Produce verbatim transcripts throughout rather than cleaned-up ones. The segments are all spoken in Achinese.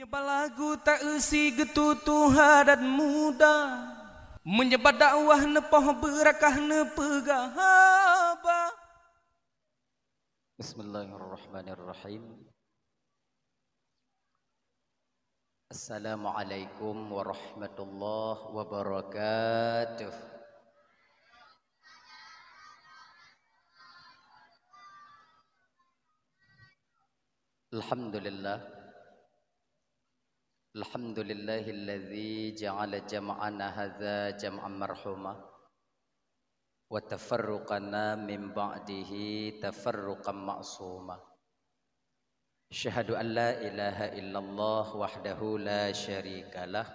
Balagu ta-eusi geututoha dan muda, meunyebat dakwah neupoh beurakah neupeugah haba. Bismillahirrahmanirrahim. Assalamualaikum warahmatullahi wabarakatuh. Alhamdulillah. Alhamdulillahilladzi ja'ala jam'ana hadza jam'an marhuma, wa tafarruqana min ba'dihi tafarruqan ma'suma. Asyhadu an la ilaha illallah wahdahu la syarikalah,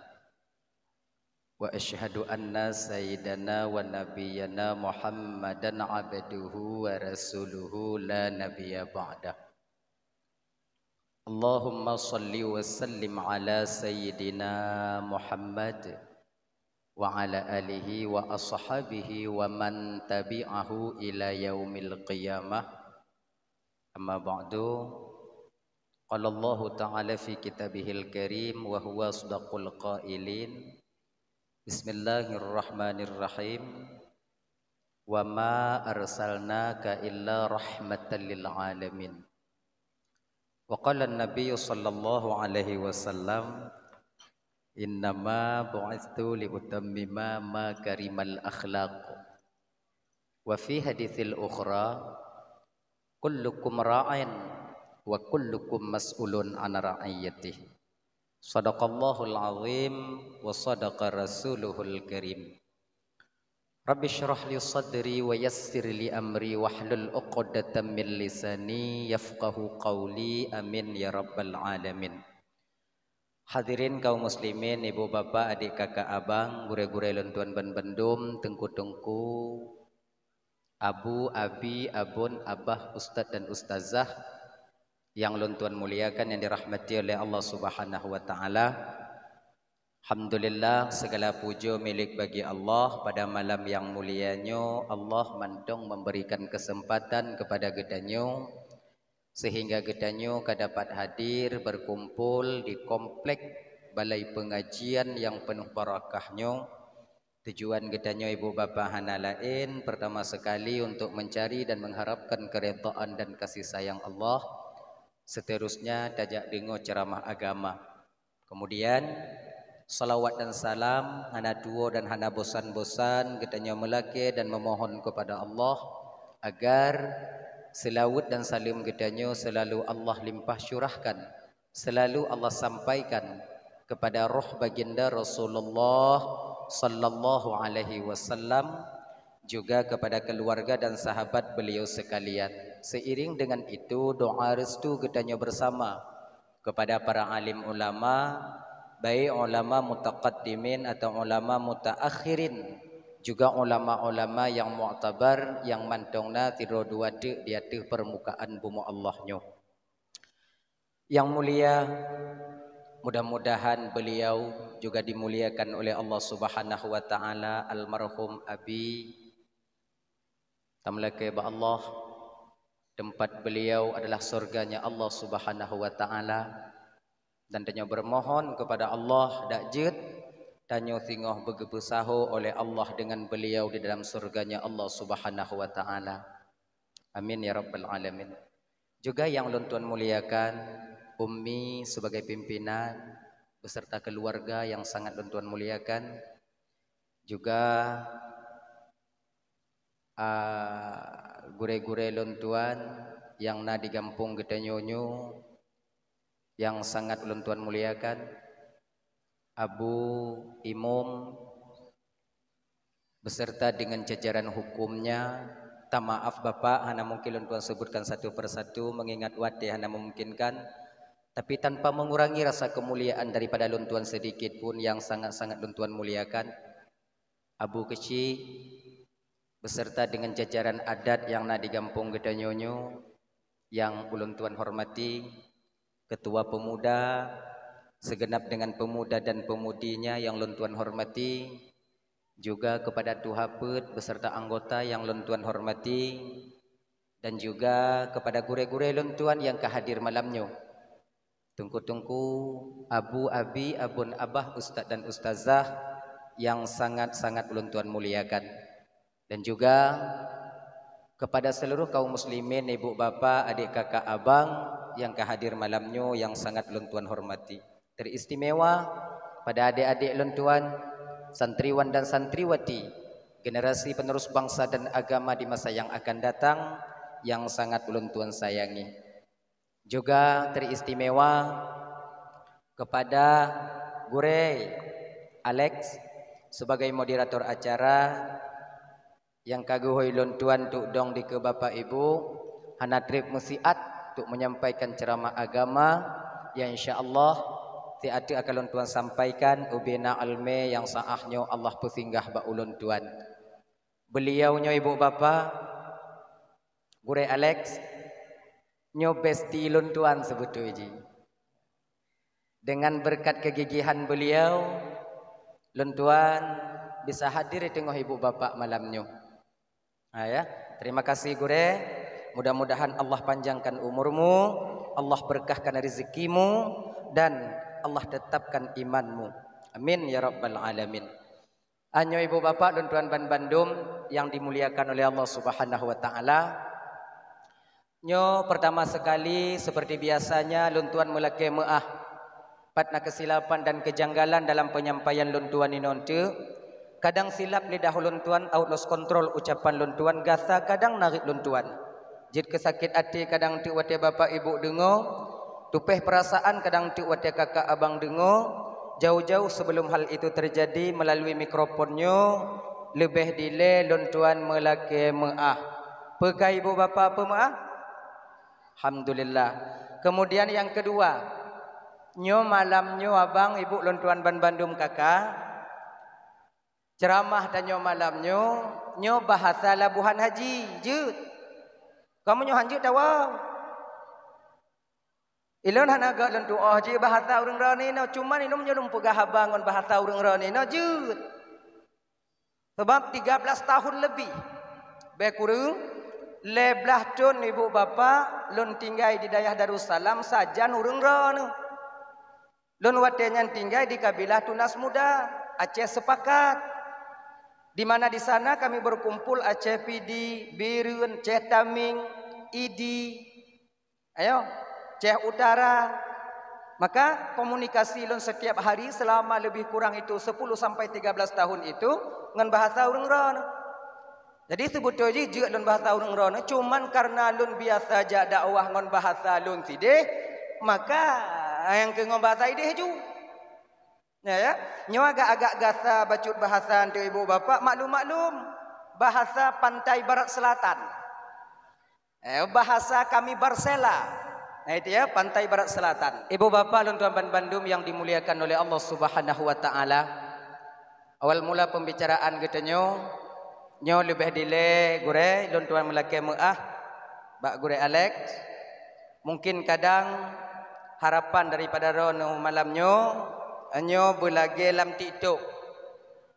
wa asyhadu anna sayyidana wa nabiyyana Muhammadan abduhu wa rasuluhu la nabiyya ba'dah. Allahumma shalli wa sallim ala sayyidina Muhammad wa ala alihi wa ashabihi wa man tabi'ahu ila yaumil qiyamah. Amma ba'du. Qala Allahu ta'ala fi kitabihil karim wa huwa asdaqul qailin. Bismillahirrahmanirrahim. Wa ma arsalnaka illa rahmatan lil alamin. Wa qala an-nabiyyu sallallahu alaihi wasallam, "Innama bu'itstu li utammima makarimal akhlaq." Wa fi haditsil ukhra, "Kullukum ra'in wa kullukum mas'ulun an ra'iyatih." Sadaqallahul azim wa sadaqa rasuluhul karim. Rabbi shrah li sadri wa yassir li amri wahlul uqdatam min lisani yafqahu qawli. Amin ya rabbal alamin. Hadirin kaum muslimin, ibu bapak, adik kakak abang, gurée-gurée lôn tuan ban bandum, teungku-teungku, abu, abi, abon, abah, ustaz dan ustazah yang lôn tuan muliakan, yang dirahmati oleh Allah Subhanahu wa taala. Alhamdulillah, segala puja milik bagi Allah. Pada malam yang mulia nyoe, Allah mantong memberikan kesempatan kepada geutanyoe sehingga geutanyoe ka dapat hadir berkumpul di komplek balai pengajian yang penuh barakah nyoe. Tujuan geutanyoe ibu bapak hana laén, pertama sekali untuk mencari dan mengharapkan keridhaan dan kasih sayang Allah. Seterusnya tajak deungoe ceramah agama. Kemudian, salawat dan salam hana tuwoe dan hana bosan-bosan geutanyoe meulakée dan memohon kepada Allah agar seulaweuet dan saleuem geutanyoe selalu Allah limpah curahkan, selalu Allah sampaikan kepada roh baginda Rasulullah sallallahu alaihi wasallam, juga kepada keluarga dan sahabat beliau sekalian. Seiring dengan itu, doa restu geutanyoe bersama kepada para alim ulama, baik ulama mutaqaddimin atau ulama mutaakhirin, juga ulama-ulama yang muktabar, yang mantong na sidroe dua teuk di ateueh permukaan bumoe Allah nyoe. Yang mulia, mudah-mudahan beliau juga dimuliakan oleh Allah Subhanahu wa taala, almarhum Abi. Tameulakée bak Allah, tempat beliau adalah surganya Allah Subhanahu wa taala, dan tanyoe bermohon kepada Allah dak jeuet tanyoe singoh beugeupeusaho oleh Allah dengan beliau di dalam surganya Allah Subhanahu wa taala. Amin ya rabbal alamin. Juga yang lôn tuan muliakan, Ummi sebagai pimpinan beserta keluarga yang sangat lôn tuan muliakan, juga, ah, gurée-gurée lôn tuan yang na di gampông geutanyoe nyoe yang sangat lôn tuan muliakan, Abu Imum beserta dengan jajaran hukumnya. Tamaaf Bapak, hana mungkin lôn tuan sebutkan satu persatu mengingat watée hana memungkinkan, tapi tanpa mengurangi rasa kemuliaan daripada lôn tuan sedikit pun yang sangat-sangat lôn tuan muliakan. Abu Keuchik beserta dengan jajaran adat yang na di gampông geutanyoe nyoe, yang ulôn tuan hormati, ketua pemuda, segenap dengan pemuda dan pemudinya yang lôn tuan hormati, juga kepada tuha peuet beserta anggota yang lôn tuan hormati, dan juga kepada gurée-gurée lôn tuan yang ka hadir malam nyoe. Teungku-teungku, abu, abi, abon, abah, ustaz dan ustazah yang sangat-sangat ulôn tuan muliakan. Dan juga kepada seluruh kaum muslimin, ibu, bapa, adik, kakak, abang yang ka hadir malam nyoe yang sangat ulôn tuan hormati. Teristimewa pada adik-adik lôn tuan, santriwan dan santriwati, generasi penerus bangsa dan agama di masa yang akan datang yang sangat ulôn tuan sayangi. Juga teristimewa kepada Gurée Alex sebagai moderator acara nyang ka geuhôi lôn tuan untuk dong dikeue Bapak Ibu, hana treb meusiat untuk menyampaikan ceramah agama yang insya Allah siat akan lôn tuan sampaikan ubena almé nyang saah nyoe Allah peusinggah bak ulôn tuan. Beliau nyoe ibu bapa, Gurée Alex, nyoe bestie lôn tuan seubeutôi jih. Dengan berkat kegigihan beliau, lôn tuan bisa hadir di teungoh ibu bapa malam nyoe. Ha, ya. Terima kasih Gurée. Mudah-mudahan Allah panjangkan umurmu, Allah berkahkan rezekimu, dan Allah tetapkan imanmu. Amin ya rabbal alamin. Anyoe ibu bapa lôn tuan ban bandum yang dimuliakan oleh Allah Subhanahu wa taala. Nyoe pertama sekali seperti biasanya lôn tuan meulakée meuah. Pat na keusilapan dan keujanggalan dalam penyampaian lôn tuan inoe teuk. Kadang silap lidah lôn tuan, out lost control ucapan lôn tuan, gasa kadang narit lôn tuan. Jeuet keu sakét até kadang teuk watée bapak ibu deungoe, tupéh peurasaan kadang teuk watée kakak abang deungoe, jauh-jauh sebelum hal itu terjadi melalui mikrofon nyoe, leubeh dilée lôn tuan meulakée meuah. Peugah ibu bapa peumeuah? Alhamdulillah. Kemudian yang kedua, nyoe malam nyoe abang ibu lôn tuan ban bandum kakak, ceramah tanyoe malam nyoe, nyoe bahasa Labuhan Haji, jeuet. Kamoe nyoe han jeuet tawoe. Ilôn hana gét lôn tuoh jih bahasa ureuëng droeneuh inoe, cuman ilôn nyoe lôn peugah haba ngon bahasa ureuëng droeneuh inoe jeuet. Sebab tiga belas tahun lebih, bèk kureueng lhèe blaih thôn ibu bapa lôn tinggai di dayah Darussalam sajan ureuëng droeneuh. Lôn watèe nyan tinggai di kabilah Tunas Muda, Aceh Sepakat, di mana di sana kami berkumpul Aceh Pidie, Bireuen, Aceh Tamieng, Idi, ayo, Aceh Utara. Maka komunikasi lôn setiap hari selama lebih kurang itu sepuluh sampai tiga belas tahun itu ngon bahasa ureuëng droeneuh. Jadi seubeutôi jih jeuet lôn bahasa ureuëng droeneuh, cuman kareuna lôn biasa jak dakwah ngon bahasa lôn sidéh, maka nyang keu ngon bahasa idéh ju. Ya, ya. Nyoe agak-agak gasa bacut bahasa untuk ibu bapak, maklum-maklum. Bahasa pantai barat selatan. Eh, bahasa kami Barsela. Nah, itu ya, pantai barat selatan. Ibu bapak lôn tuan ban bandum yang dimuliakan oleh Allah Subhanahu wa taala. Awal mula pembicaraan geutanyoe, nyoe leubeh dilée gurée lôn tuan meulakée meuah bak gurée Alex. Mungkin kadang harapan daripada droeneuh malam nyoe, nyoe beulagée lam TikTok.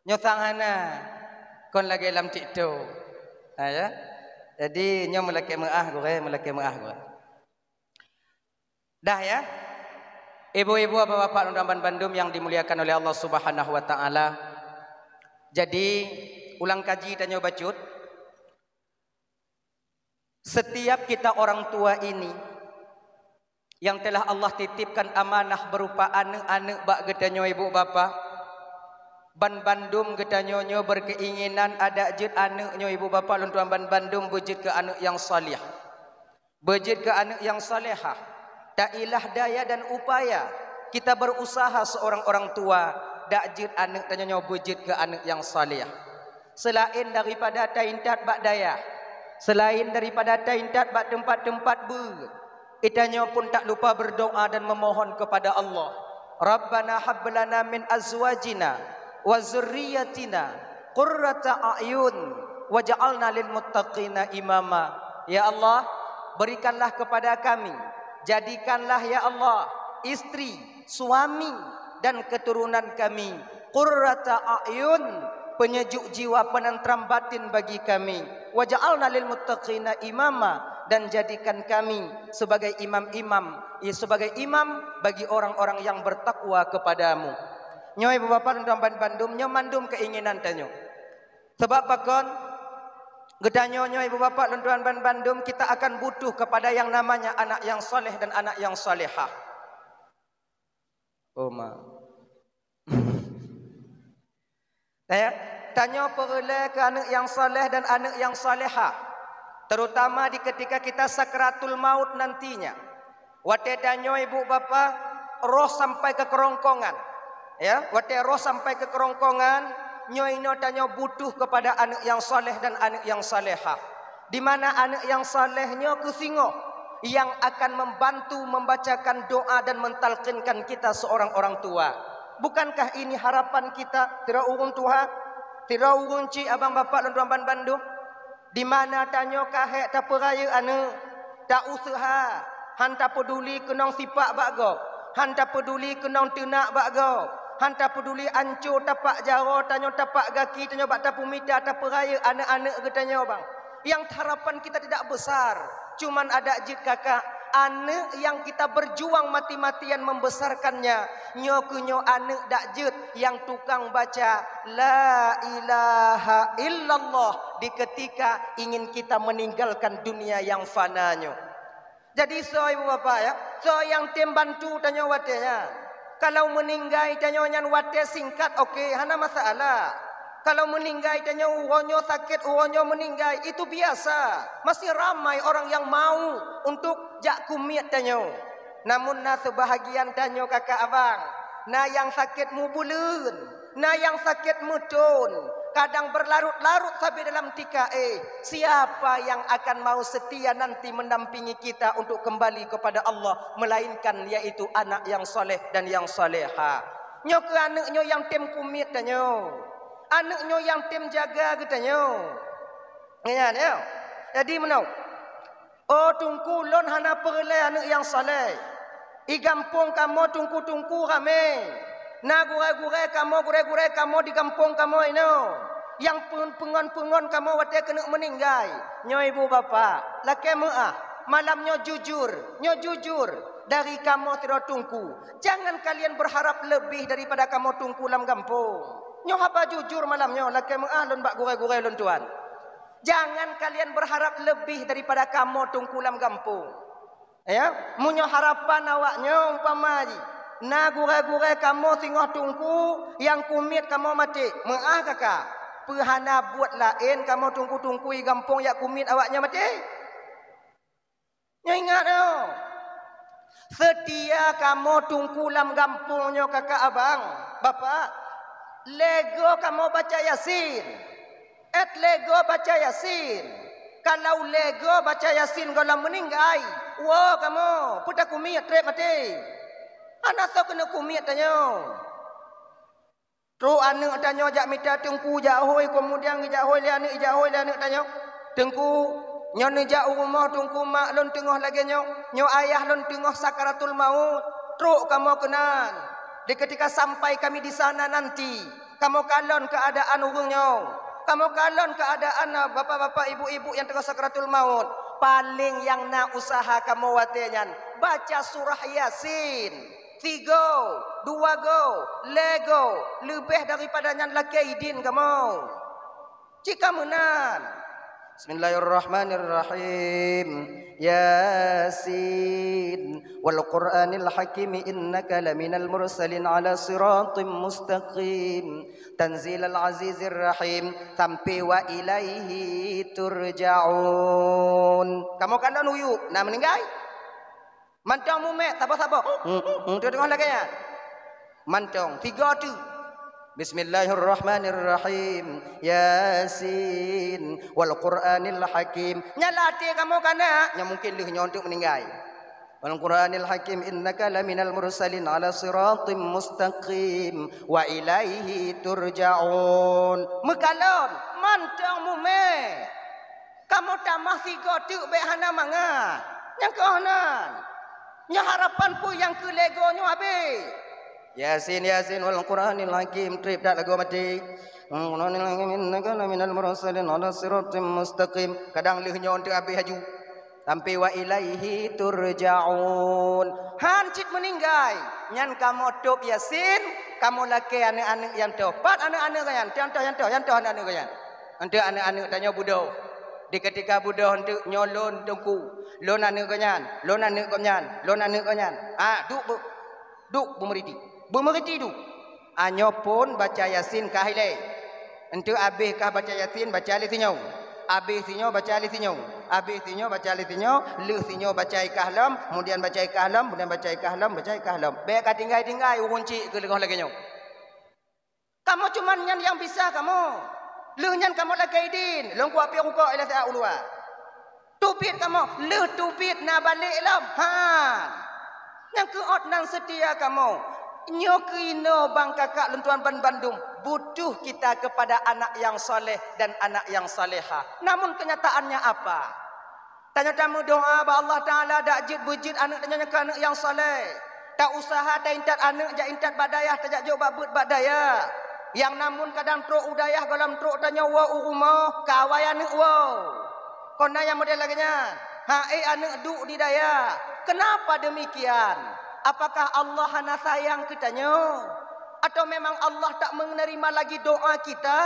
Nyoe sang hana kon lagée lam TikTok. Ha, ya. Jadi nyoe meulakée meuah gurée, meulakée meuah gurée. Dah ya. Ibu-ibu, bapak-bapak, lôn tuan ban bandum yang dimuliakan oleh Allah Subhanahu wa taala. Jadi ulang kaji tanyoe bacut. Setiap kita orang tua ini yang telah Allah titipkan amanah berupa aneuk-aneuk bak geutanyoe ibu bapak, ban bandum geutanyoe nyoe berkeinginan adak jeuet aneuk nyoe ibu bapak lôn tuan ban bandum beujeuet keu aneuk nyang saleh. Beujeuet keu aneuk nyang salehah. Tailah daya dan upaya kita berusaha seorang orang tua dak jeuet aneuk tanyoe nyoe beujeuet keu aneuk nyang saleh. Selain daripada taintat bak dayah, selain daripada taintat bak teumpat-teumpat beuet, geutanyoe pun tak lupa berdoa dan memohon kepada Allah. Rabbana hab lana min azwajina wa dzurriyyatina qurrata a'yun waj'alna lil muttaqina imama. Ya Allah, berikanlah kepada kami, jadikanlah ya Allah, istri, suami, dan keturunan kami qurrata a'yun, penyejuk jiwa, penentram batin bagi kami. Waj'alna lil muttaqina imama, dan jadikan kami sebagai imam-imam, ya, sebagai imam bagi orang-orang yang bertakwa kepada-Mu. Nyoe Ibu Bapak lôn tuan bandum, nyoe mandum keinginan tanyoe. Sebab pakon? Geutanyoe nyoe Ibu Bapak lôn tuan bandum, kita akan butuh kepada yang namanya anak yang saleh dan anak yang salehah. Oh ma. Ya, tanyoe peureulée keu aneuk nyang saleh dan aneuk nyang salehah, terutama di ketika kita sakratul maut nantinya. Watée tanyoe ibu bapa roh sampai keu keurongkongan, ya, watée roh sampai keu keurongkongan, nyoe inoe tanyoe butuh kepada aneuk nyang saleh dan aneuk nyang salehah. Di mana aneuk nyang saleh nyoe keuh singoh yang akan membantu membacakan doa dan mentalkinkan kita seorang orang tua. Bukankah ini harapan kita, sidroe ureuëng tuha, sidroe ureuëng cik, abang bapak lôn tuan bandum? Di mana tanyoe ka hék tapeurayeuk aneuk, ta-useuha, han tapeuduli keunong sipak bak gob, han tapeuduli keunong teunak bak gob, han tapeuduli anco tapak jaroe tanyoe, tapak gaki tanyoe bak tapeumita tapeurayeuk aneuk-aneuk geutanyoe bang. Yang harapan kita tidak besar, cuman adak jeuet kakak, aneuk yang kita berjuang mati-matian membesarkannya, nyoe keuh nyoe aneuk dak jeuet yang tukang baca la ilaha illallah di ketika ingin kita meninggalkan dunia yang fana nyoe. Jadi soe ibu bapa ya, soe nyang tem bantu tanyoe watée nyan? Kalau meuninggai tanyoe nyan watée singkat, oke, hana masalah. Kalau meuninggai tanyoe, uroe nyoe sakét, uroe nyoe meuninggai, itu biasa. Masih ramai orang yang mau untuk jak keumiet tanyoe. Namun na seubahagian tanyoe kakak abang, na nyang sakét mubuleuen, na nyang sakét meuthon, kadang berlarut-larut sabe dalam tika éh. Siapa yang akan mau setia nanti mendampingi kita untuk kembali kepada Allah, melainkan yaitu anak yang saleh dan yang salehah? Nyoe keuh aneuk nyoe nyang tem keumiet tanyoe. Aneuk nyoe nyang tem jaga geutanyoe. Nyan, ya. Jadi meunoe. Oh Teungku, lôn hana peureulée aneuk nyang saleh. I gampông kamoe teungku-teungku ramé. Na gurée-gurée kamoe, gurée-gurée kamoe di gampông kamoe inoe. Nyang peungon-peungon kamoe watée keuneuk meuninggai. Nyoe ibu bapa, lakée meuáh. Malam nyoe jujur, nyoe jujur dari kamoe sidroe teungku. Jangan kalian berharap lebih daripada kamoe teungku lam gampông. Nyoe haba jujur malam nyoe, lakée meuáh lôn bak gurée-gurée lôn tuan. Jangan kalian berharap lebih daripada kamoe teungku lam gampông. Ya, meunyoe harapan awak nyoe umpama jih, na gurée-gurée kamoe singoh teungku nyang keumiet kamoe maté, meuáh kakak, peu hana buet laén kamoe teungku-teungku i gampông jak keumiet awak nyoe maté? Nyoe ingat nyoe, seutia kamoe teungku lam gampông nyoe kakak abang, bapak, lego kamoe baca Yasin. Ét lego baca Yasin. Kalau lego baca Yasin gohlom meuninggai, woe kamoe, peue takeumiet treb maté. Hana soe keuneuk keumiet tanyoe. Trok aneuk tanyoe jak mita teungku jak hôi, keumudian geujak hôi lé aneuk, ijak hôi lé aneuk tanyoe. Teungku, nyoe neujak u rumoh teungku mak lôn teungoh lagée nyoe, nyoe ayah lôn teungoh sakaratul maut. Trok kamoe keunan. Di ketika sampai kami di sana nanti, kamoe kalon keuadaan ureuëng nyoe. Kamoe kalon keuadaan bapak-bapak, ibu-ibu nyang teungoh sakaratul maut. Paleng nyang na useuha kamoe watée nyan, baca surah Yasin. Sigo, dua go, lego, leubeh daripada nyan lakée idin kamoe. Cit ka meunan. Bismillahirrahmanirrahim. Yasin, wal Qur'anil Hakim, innaka laminal mursalin ala siratim mustaqim. Tanzilal azizir rahim, sampai wa ilaihi turja'un. Kamoe kalon uyuek, na meuninggai? Mantong mumet, saboh-saboh. Hmm, hmm, hmm, teungoh lagée nyan. Mantong, tiga tu. Bismillahirrahmanirrahim. Yasin, wal Qur'anil Hakim. Nyan lam até kamoe kana, nyan mungkin lheueh nyoe teuk meuninggai. Wal Qur'anil Hakim, innaka laminal mursalin ala siratim mustaqim. Wa ilaihi turja'un. Meukalon, mantong mumet. Kamoe tamah sigoe teuk bék hana mangat. Nyang keuh nan. Nyoe harapan peue nyang keu lego nyoe habéh. Yasin, Yasin, wal Qur'anil Hakim, treb that lagoe maté. Wal Qur'anil Hakim, innaka laminal mursalin ala siratim mustaqim. Kadang lheueh nyoe teuk habéh aju. Sampai wa ilaihi turja'un. Han cit meuninggai, nyan kamoe tôb Yasin, kamoe lakée aneuëk-aneuëk nyang tôb. Pat aneuëk-aneuëk geuh nyan? Nyang tôb, nyang tôb, nyang tôb aneuëk-aneuëk geuh nyan. Eunteuk aneuëk-aneuëk tanyoe beudôh. Di keutika beudôh eunteuk nyoe lôn teungku, lôn aneuëk geuh nyan, lôn aneuëk geuh nyan, lôn aneuëk geuh nyan. Ah, duek beu-, duek beumeuriti. Beumeuriti duek. Anyoe phon baca Yasin ka ilée. Eunteuk abéh kah baca Yasin, baca lé sinyoe. Abéh sinyoe, baca lé sinyoe. Abéh sinyoe, baca lé sinyoe. Lheueh sinyoe baca ikah lom, kemudian baca ikah lom, kemudian baca ikah lom, baca ikah lom. Bék ka tinggai-tinggai ureuëng cit keu leungoh lagée nyoe. Kamoe cuman nyan nyang bisa kamoe. Lheueh nyan kamoe lakée idin, lôn kuat piôh rukok ilée siat u luwa. Teubiet kamoe, lheueh teubiet na balek lom. Han. Nyang keuôt nan seutia kamoe. Nyoe keunoe bang kakak lôn tuan ban bandum, butuh kita kepada anak yang saleh dan anak yang salehah. Namun kenyataannya apa? Tanyoe tameudoá bak Allah Taala dak jeuet beujeuet aneuëk tanyoe nyan keu aneuëk nyang saleh. Ta usaha ta intat aneuëk jak intat bak dayah, tajak jok bak beuet bak dayah. Nyang namun kadang trok u dayah gohlom trok tanyoe woe u rumoh, ka awai aneuëk woe. Kon na nyang model lagée nyan. Ha ék aneuëk duek di dayah. Kenapa demikian? Apakah Allah hana sayang keu tanyoe? Atau memang Allah tak menerima lagi doa kita?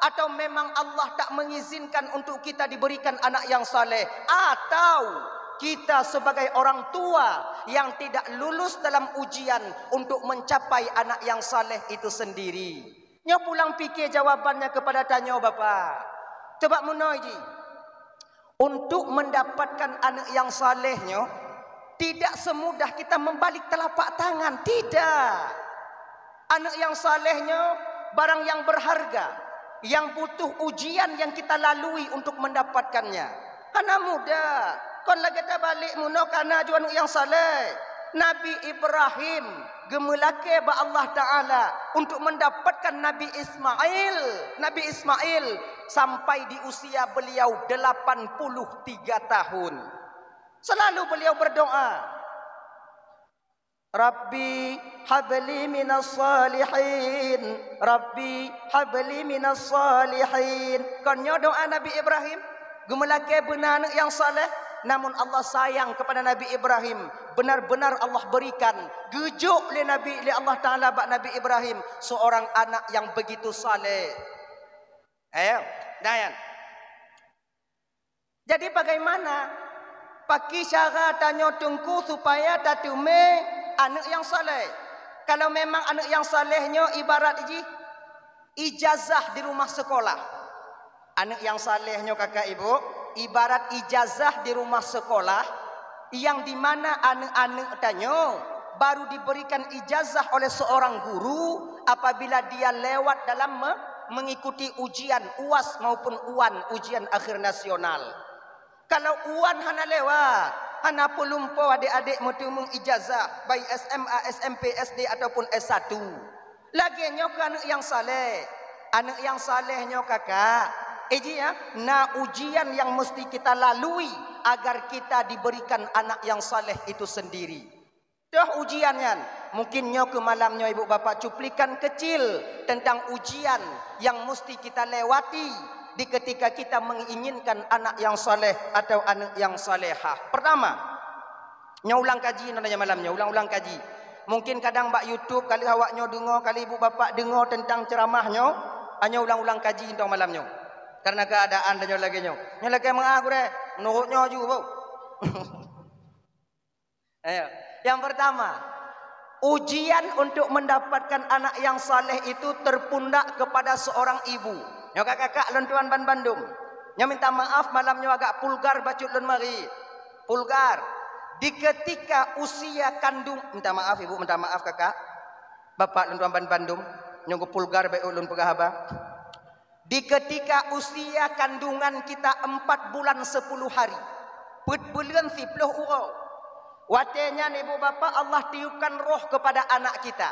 Atau memang Allah tak mengizinkan untuk kita diberikan anak yang saleh? Atau kita sebagai orang tua yang tidak lulus dalam ujian untuk mencapai anak yang saleh itu sendiri? Nyoe pulang pikir jawabannya kepada tanyoe Bapak. Coba meunoe jih. Untuk mendapatkan anak yang saleh nyoe, tidak semudah kita membalik telapak tangan, tidak. Anak yang saleh nyoe barang yang berharga, yang butuh ujian yang kita lalui untuk mendapatkannya. Hana mudah. Kon lagée tabalek meunoe kana ju aneuk nyang saleh. Nabi Ibrahim geumeulakée bak Allah Taala untuk mendapatkan Nabi Ismail. Nabi Ismail sampai di usia beliau delapan puluh tiga tahun. Selalu beliau berdoa, "Rabbi habli minas salihin, Rabbi habli minas salihin." Kon nyoe doa Nabi Ibrahim, geumeulakée beuna aneuk nyang saleh, namun Allah sayang kepada Nabi Ibrahim. Benar-benar Allah berikan, geujok lé Nabi, lé Allah Taala bak Nabi Ibrahim seorang anak yang begitu saleh. Ayo, dayan. Jadi bagaimana? Pakri cara tanyoe teungku supaya tateumé aneuk nyang saleh? Kalau memang aneuk nyang saleh nyoe ibarat jih ijazah di rumah sekolah. Aneuk nyang saleh nyoe kakak ibu, ibarat ijazah di rumah sekolah yang di mana aneuk-aneuk tanyoe baru diberikan ijazah oleh seorang guru apabila dia lewat dalam me-, mengikuti ujian uas maupun uan, ujian akhir nasional. Kalau uan hana lewat, hana peulumpo adek-adek meuteumeung ijazah, baik S M A, S M P, S D ataupun S satu. Lagée nyoe keu aneuk nyang saleh. Aneuk nyang saleh nyoe kakak, eh ji ya, na ujian yang mesti kita lalui agar kita diberikan anak yang saleh itu sendiri. Toh ujian nyan, mungkin nyoe keu malam nyoe ibu bapak cuplikan kecil tentang ujian yang mesti kita lewati di ketika kita menginginkan anak yang saleh atau aneuk yang salehah. Pertama, nyoe ulang kaji nyoe malam nyoe, ulang-ulang kaji. Mungkin kadang bak YouTube kali awak nyoe deungoe, kali ibu bapak deungoe tentang ceramah nyoe, nyoe ulang-ulang kaji nyoe malam nyoe. Karena keadaan dan nyoe lagée nyoe. Nyoe lagée meuah gurée, menurut nyoe ju, Bu. Ayo. Yang pertama, ujian untuk mendapatkan anak yang saleh itu terpundak kepada seorang ibu. Nyoe kakak-kakak lôn tuan ban bandum. Nyoe minta maaf malam nyoe agak pulgar bacut lôn mari. Pulgar. Di ketika usia kandung, minta maaf ibu, minta maaf kakak. Bapak lôn tuan ban bandum, nyoe pulgar baik ulôn peugah haba. Di ketika usia kandungan kita empat bulan sepuluh hari, peuet buleuen siplôh uroe, watée nyan ibu bapak Allah tiupkan roh kepada anak kita.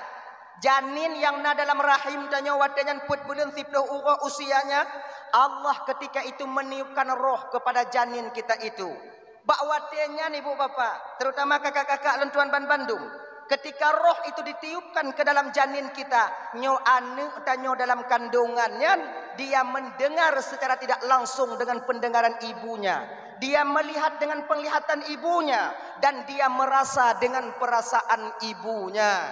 Janin yang na dalam rahim tanyoe watée nyan peuet buleuen siplôh uroe usianya, Allah ketika itu meniupkan roh kepada janin kita itu. Bak watée nyan ibu bapak, terutama kakak-kakak lôn tuan ban bandum, Ketika roh itu ditiupkan ke dalam janin kita, nyoe aneuk tanyoe dalam kandungan nyan, dia mendengar secara tidak langsung dengan pendengaran ibunya. Dia melihat dengan penglihatan ibunya dan dia merasa dengan perasaan ibunya.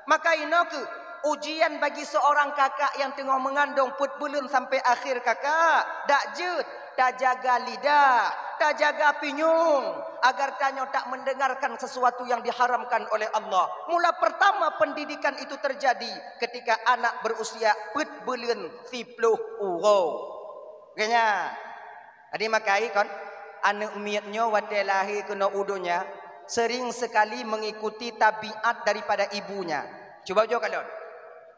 Maka inoe kheueh ujian bagi seorang kakak yang teungoh meungandong peuet buleuen sampai akhir kakak. Dak jeuet, tajaga lidah, tajaga pinyueng, agar tanyoe tak mendengarkan sesuatu yang diharamkan oleh Allah. Mula pertama pendidikan itu terjadi ketika anak berusia peuet buleuen siploh uroe. Geunya, jadi makai kon, aneuk miet nyoe watée lahé keunoe u donya, sering sekali mengikuti tabiat daripada ibunya. Cuba ujoe kalon.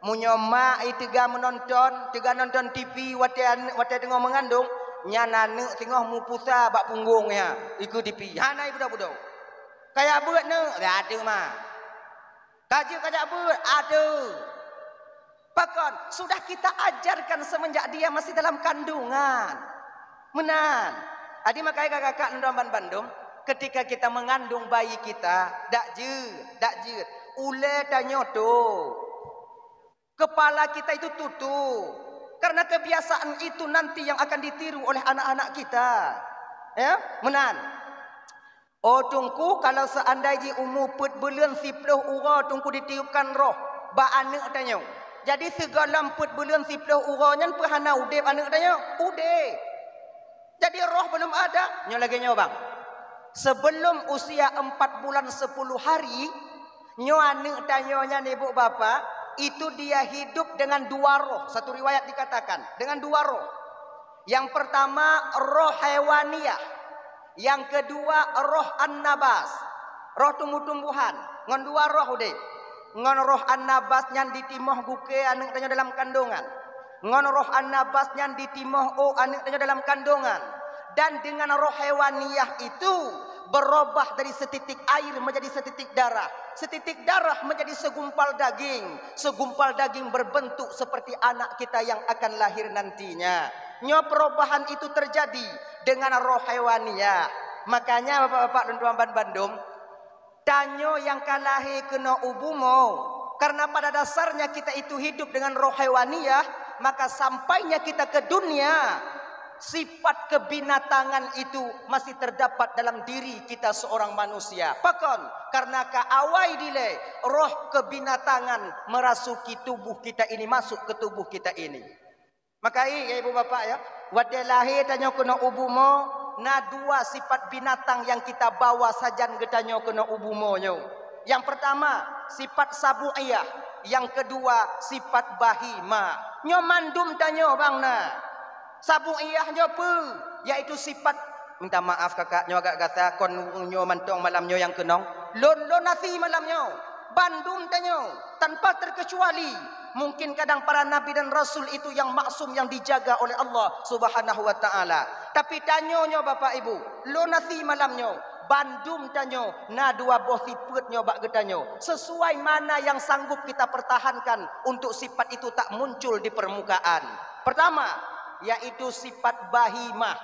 Meunyoe mak iteuga meunonton, teuga nonton T V watée an-, watée teungoh meungandong, nyan aneuk singoh mupusa bak punggong nyan, ikeue T V. Hana ibudo-budo. Kajak beuet neuk, dah adeuk ma. Kajak, kajak beuet, adeuk. Pakon, sudah kita ajarkan semenjak dia masih dalam kandungan. Meunan. Jadi makai kakak-kakak lôn tuan ban bandum, ketika kita mengandung bayi kita, dak jeuet, dak jeuet. Ulée tanyoe tu. Kepala kita itu tutup. Karena kebiasaan itu nanti yang akan ditiru oleh anak-anak kita. Ya, meunan. Oh Teungku, kalau seandai jih umu peuet buleuen siploh uroe Teungku ditiupkan roh bak aneuk tanyoe. Jadi sigohlom peuet buleuen siploh uroe nyan peue hana udeb aneuk tanyoe? Udeb. Jadi roh belum ada, nyoe lagée nyoe bang. Sebelum usia empat bulan sepuluh hari, nyoe aneuk tanyoe nyan ibu bapa, itu dia hidup dengan dua roh. Satu riwayat dikatakan, dengan dua roh. Yang pertama roh haiwaniyah, yang kedua roh an-nabas, roh tumbuh-tumbuhan. Ngon dua roh udeb. Ngon roh an-nabas nyan ditimoh gukée aneuk tanyoe dalam kandungan. Ngon roh an-nabas nyan ditimoh ôk aneuk tanyoe dalam kandungan. Dan dengan roh haiwaniyah itu berubah dari setitik air menjadi setitik darah. Setitik darah menjadi segumpal daging. Segumpal daging berbentuk seperti anak kita yang akan lahir nantinya. Nyoe perubahan itu terjadi dengan roh haiwaniyah. Makanya bapak-bapak dan tuan ban bandum, tanyoe nyang ka lahé keunoe u bumoe, karena pada dasarnya kita itu hidup dengan roh haiwaniyah, maka sampainya kita ke dunia, sifat kebinatangan itu masih terdapat dalam diri kita seorang manusia. Pakon? Karena ka awai dilée roh kebinatangan merasuki tubuh kita ini, masuk ke tubuh kita ini. Maka i, ya ibu bapak ya, watée lahé tanyoe keunoe u bumoe, na dua sifat binatang nyang kita bawa sajan geutanyoe keunoe u bumoe nyoe. Yang pertama, sifat sabu'iyah, yang kedua sifat bahimah. Nyoe mandum tanyoe bang na. Sabu'iyah nyoe peue? Yaitu sifat, minta maaf kakak nyoe agak gata, kon nyoe mantong malam nyoe nyang keunong. Lôn, lôn nasi malam nyoe. Bandum tanyoe tanpa terkecuali. Mungkin kadang para nabi dan rasul itu yang maksum, yang dijaga oleh Allah Subhanahu wa taala. Tapi tanyoe nyoe bapak ibu, lôn nasi malam nyoe, bandum tanyoe na dua boh sifeuet nyoe bak geutanyoe. Sesuai mana yang sanggup kita pertahankan untuk sifat itu tak muncul di permukaan. Pertama, yaitu sifat bahimah.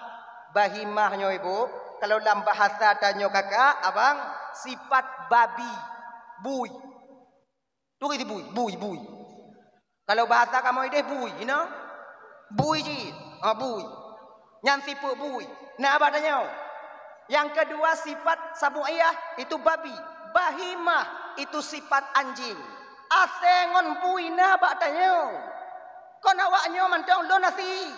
Bahimah nyoe ibu, kalau lam bahasa tanyoe kakak, abang, sifat babi, bui. Tu keuh bui, bui, bui. Kalau bahasa kamoe ideh bui, inoe? Bui jih. Ha, bui. Nyan sifeuet bui. Na bak tanyoe. Yang kedua sifat sabu'iyah itu babi. Bahimah itu sifat anjing. Asée ngon bui na bak tanyoe. Kon awak nyoe mantong lôn nasi.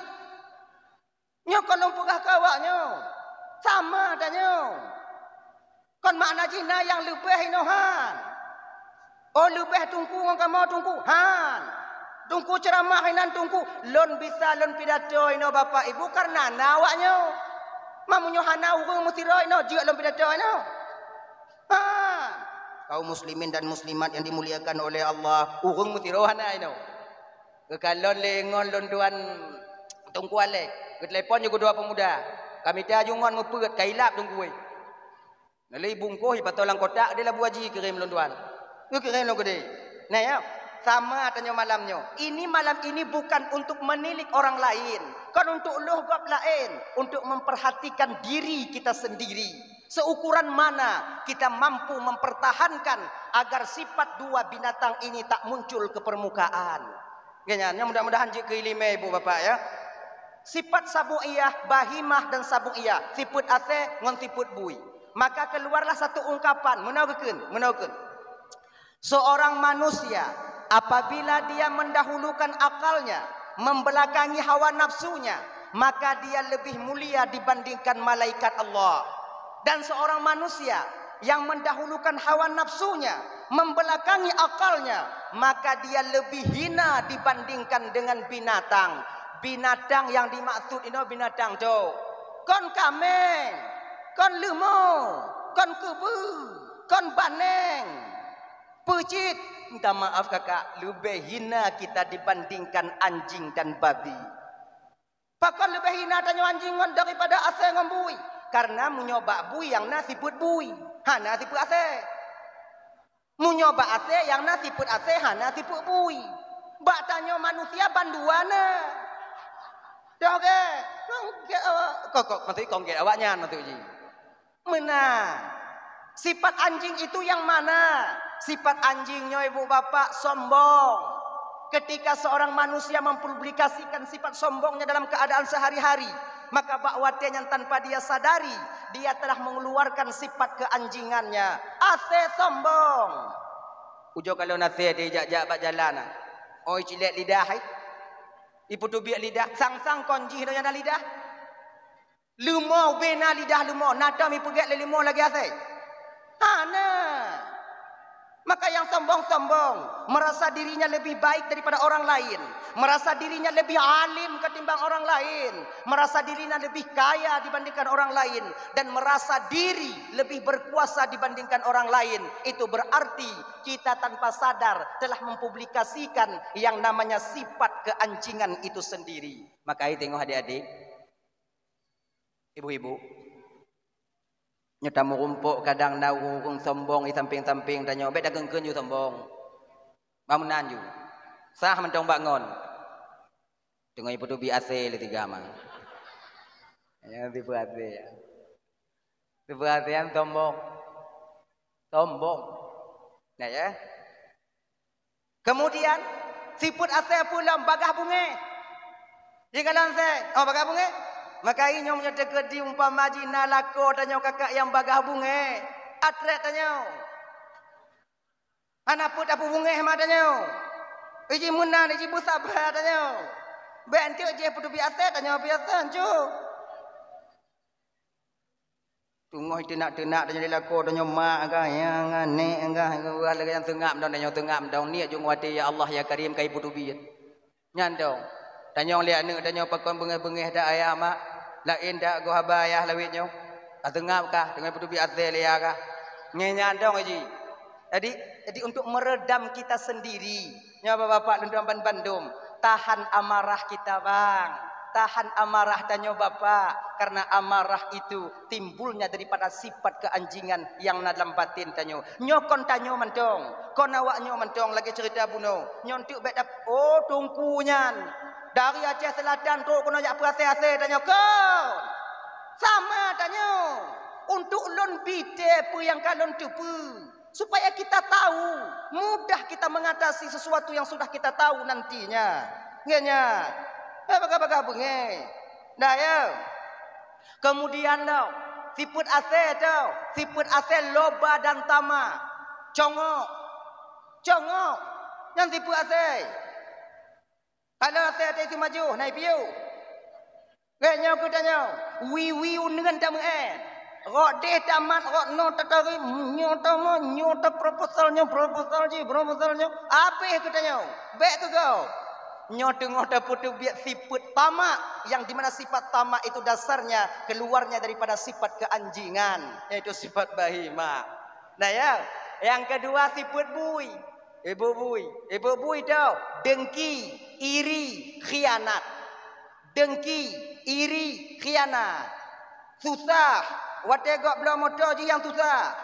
Nyoe kon lôn peugah keu awak nyoe. Sama tanyoe. Kon makna jih na nyang leubeh inoe han. Oh leubeh teungku ngon kamoe teungku? Han. Teungku ceuramah inan teungku, lôn bisa lôn pidato inoe bapak ibu karena na awak nyoe. Meunyoe hana ureuëng meusidroe inoe jeuet lôn pidato inoe. Han. Kaum muslimin dan muslimat yang dimuliakan oleh Allah, ureuëng meusidroe hana inoe. Geukalon lé ngon lôn tuan Teungku Alek, geutelepon ju keudua peumuda. Ka mita ju ngon meupeuet, ka ilab Teungku weh. Lalu ibungkoh ipato lam kotak deh Labu Haji kirém lôn tuan. Geukirém lôn keudeh. Nah ya, sama tanyoe malam nyoe. Ini malam ini bukan untuk menilik orang lain, kon untuk lôh gob laén, untuk memperhatikan diri kita sendiri. Seukuran mana kita mampu mempertahankan agar sifat dua binatang ini tak muncul ke permukaan? Nyan, nyan mudah-mudahan jeuet keu ileumèe ibu bapak ya. Sifat sabu'iyah, bahimah dan sabu'iyah, sifat asèe ngon sifat bui. Maka keluarlah satu ungkapan, meunoe geukheun, meunoe geukheun. Seorang manusia, apabila dia mendahulukan akalnya, membelakangi hawa nafsunya, maka dia lebih mulia dibandingkan malaikat Allah. Dan seorang manusia yang mendahulukan hawa nafsunya, membelakangi akalnya, maka dia lebih hina dibandingkan dengan binatang. Binatang yang dimaksud inoe binatang tu, kon kaméng, kon leumo, kon keubeu, kon baneng. Peucit, minta maaf kakak, leubeh hina kita dibandingkan anjing dan babi. Pakon leubeh hina tanyoe anjing ngon daripada asèe ngon bui? Karena meunyoe bak bui nyang na sifeuet bui, hana sifeuet asèe. Meunyoe bak asèe nyang na sifeuet asèe, hana sifeuet bui. Bak tanyoe manusia bandua na. Dah oke. Kok, kok, maksud kok awaknyan maksud jih. Meunan. Sifat anjing itu yang mana? Sifat anjing nyoe ibu bapak sombong. Ketika seorang manusia mempublikasikan sifat sombongnya dalam keadaan sehari-hari, maka bak watèe nyan tanpa dia sadari, dia telah mengeluarkan sifat keanjingannya. Asèe sombong. Ujoe kalon asèe teuh jak-jak bak jalan, ah. Oi cilek lidah, hai. Ipeutubiek lidah, sang-sang kon jih donya na lidah. Leumo ubé na lidah leumo, na tom ipeugét lé leumo lagèe asèe? Hana. Maka yang sombong-sombong, merasa dirinya lebih baik daripada orang lain, merasa dirinya lebih alim ketimbang orang lain, merasa dirinya lebih kaya dibandingkan orang lain, dan merasa diri lebih berkuasa dibandingkan orang lain, itu berarti kita tanpa sadar telah mempublikasikan yang namanya sifat keanjingan itu sendiri. Maka, hai, teungoh adik-adik, ibu-ibu, nyoe tameurumpok kadang na ureueng sombong di sampéng-sampéng tanyoe, bèk takheun-kheun ju sombong. Bak meunan ju. Sah mantong bak ngon. Teungoh ipeutubiek asèe lé tiga ma. Ya, tipe asèe ya. Tipe asèe nyan sombong. Sombong. Nah ya. Kemudian, sifeuet asèe peue lom? Bagah beungéh. Jikalon asèe, oh, bagah beungéh. Maka inyoe meunyoe teukeudi umpama jih na lakoe tanyoe kakak nyang bagah beungéh, atrét tanyoe. Hana peue tapeubeungéh ma tanyoe. Iji meunan, iji beusaba tanyoe. Bèk enteuk jih peutubiek asèe tanyoe biasa, ancu. Teungoh teunak-teunak tanyoe di lakoe, tanyoe mak kah, nyang aneuk kah, lagèe nyang seungab dong, tanyoe seungab dong, niet jeuet watèe, "Ya Allah, ya Karim, ka ipeutubiet." Nyan dong. Tanyoe lé aneuk tanyoe pakon beungéh-beungéh that ayah mak, laén that goh haba ayah lawét nyoe. Ka seungab kah, teungoh ipeutubiet asèe lé ayah kah. Nyan dong jih. Jadi, jadi untuk meredam kita sendiri, nyoe bapak-bapak lôn tuan ban bandum, tahan amarah kita, bang. Tahan amarah tanyoe, bapak, karena amarah itu timbulnya daripada sifat keanjingan yang na dalam batin tanyoe. Nyoe kon tanyoe mantong, kon awak nyoe mantong, lagèe cerita bunoe. Nyoe enteuk bèk dap-, oh, teungku nyan dari Aceh Selatan trok keunoe jak peuasèe-asèe tanyoe kon. Sama tanyoe. Untuk lôn bite peue nyang ka lôn teupeue. Supaya kita tahu, mudah kita mengatasi sesuatu yang sudah kita tahu nantinya. Nggak nya? Eh, bagah-bagah beungéh. Nah, ya. Kemudian, tau, sifeuet asèe, tau. Sifeuet asèe loba dan tamak. Congok. Congok. Nyan sifeuet asèe. Hana asèe teuh majoh, na ipiôh. Geutanyoe, geutanyoe, wiwi uneuen tameu'en. Rot deh tamat, rot noe tatarém, nyoe tamah, nyoe ta proposal, nyoe proposal jih, proposal nyoe. Abéh geutanyoe, bèk keu gob. Nyoe teungoh tapeuteubiet sifeuet tamak, yang di mana sifat tamak itu dasarnya, keluarnya daripada sifat keanjingan, yaitu sifat bahimah. Nah, ya, yang kedua sifeuet bui. Ibu bui, ibu bui tau, dengki, iri, khianat. Dengki, iri, khianat. Susah, watèe gob bloe moto jih nyang susah.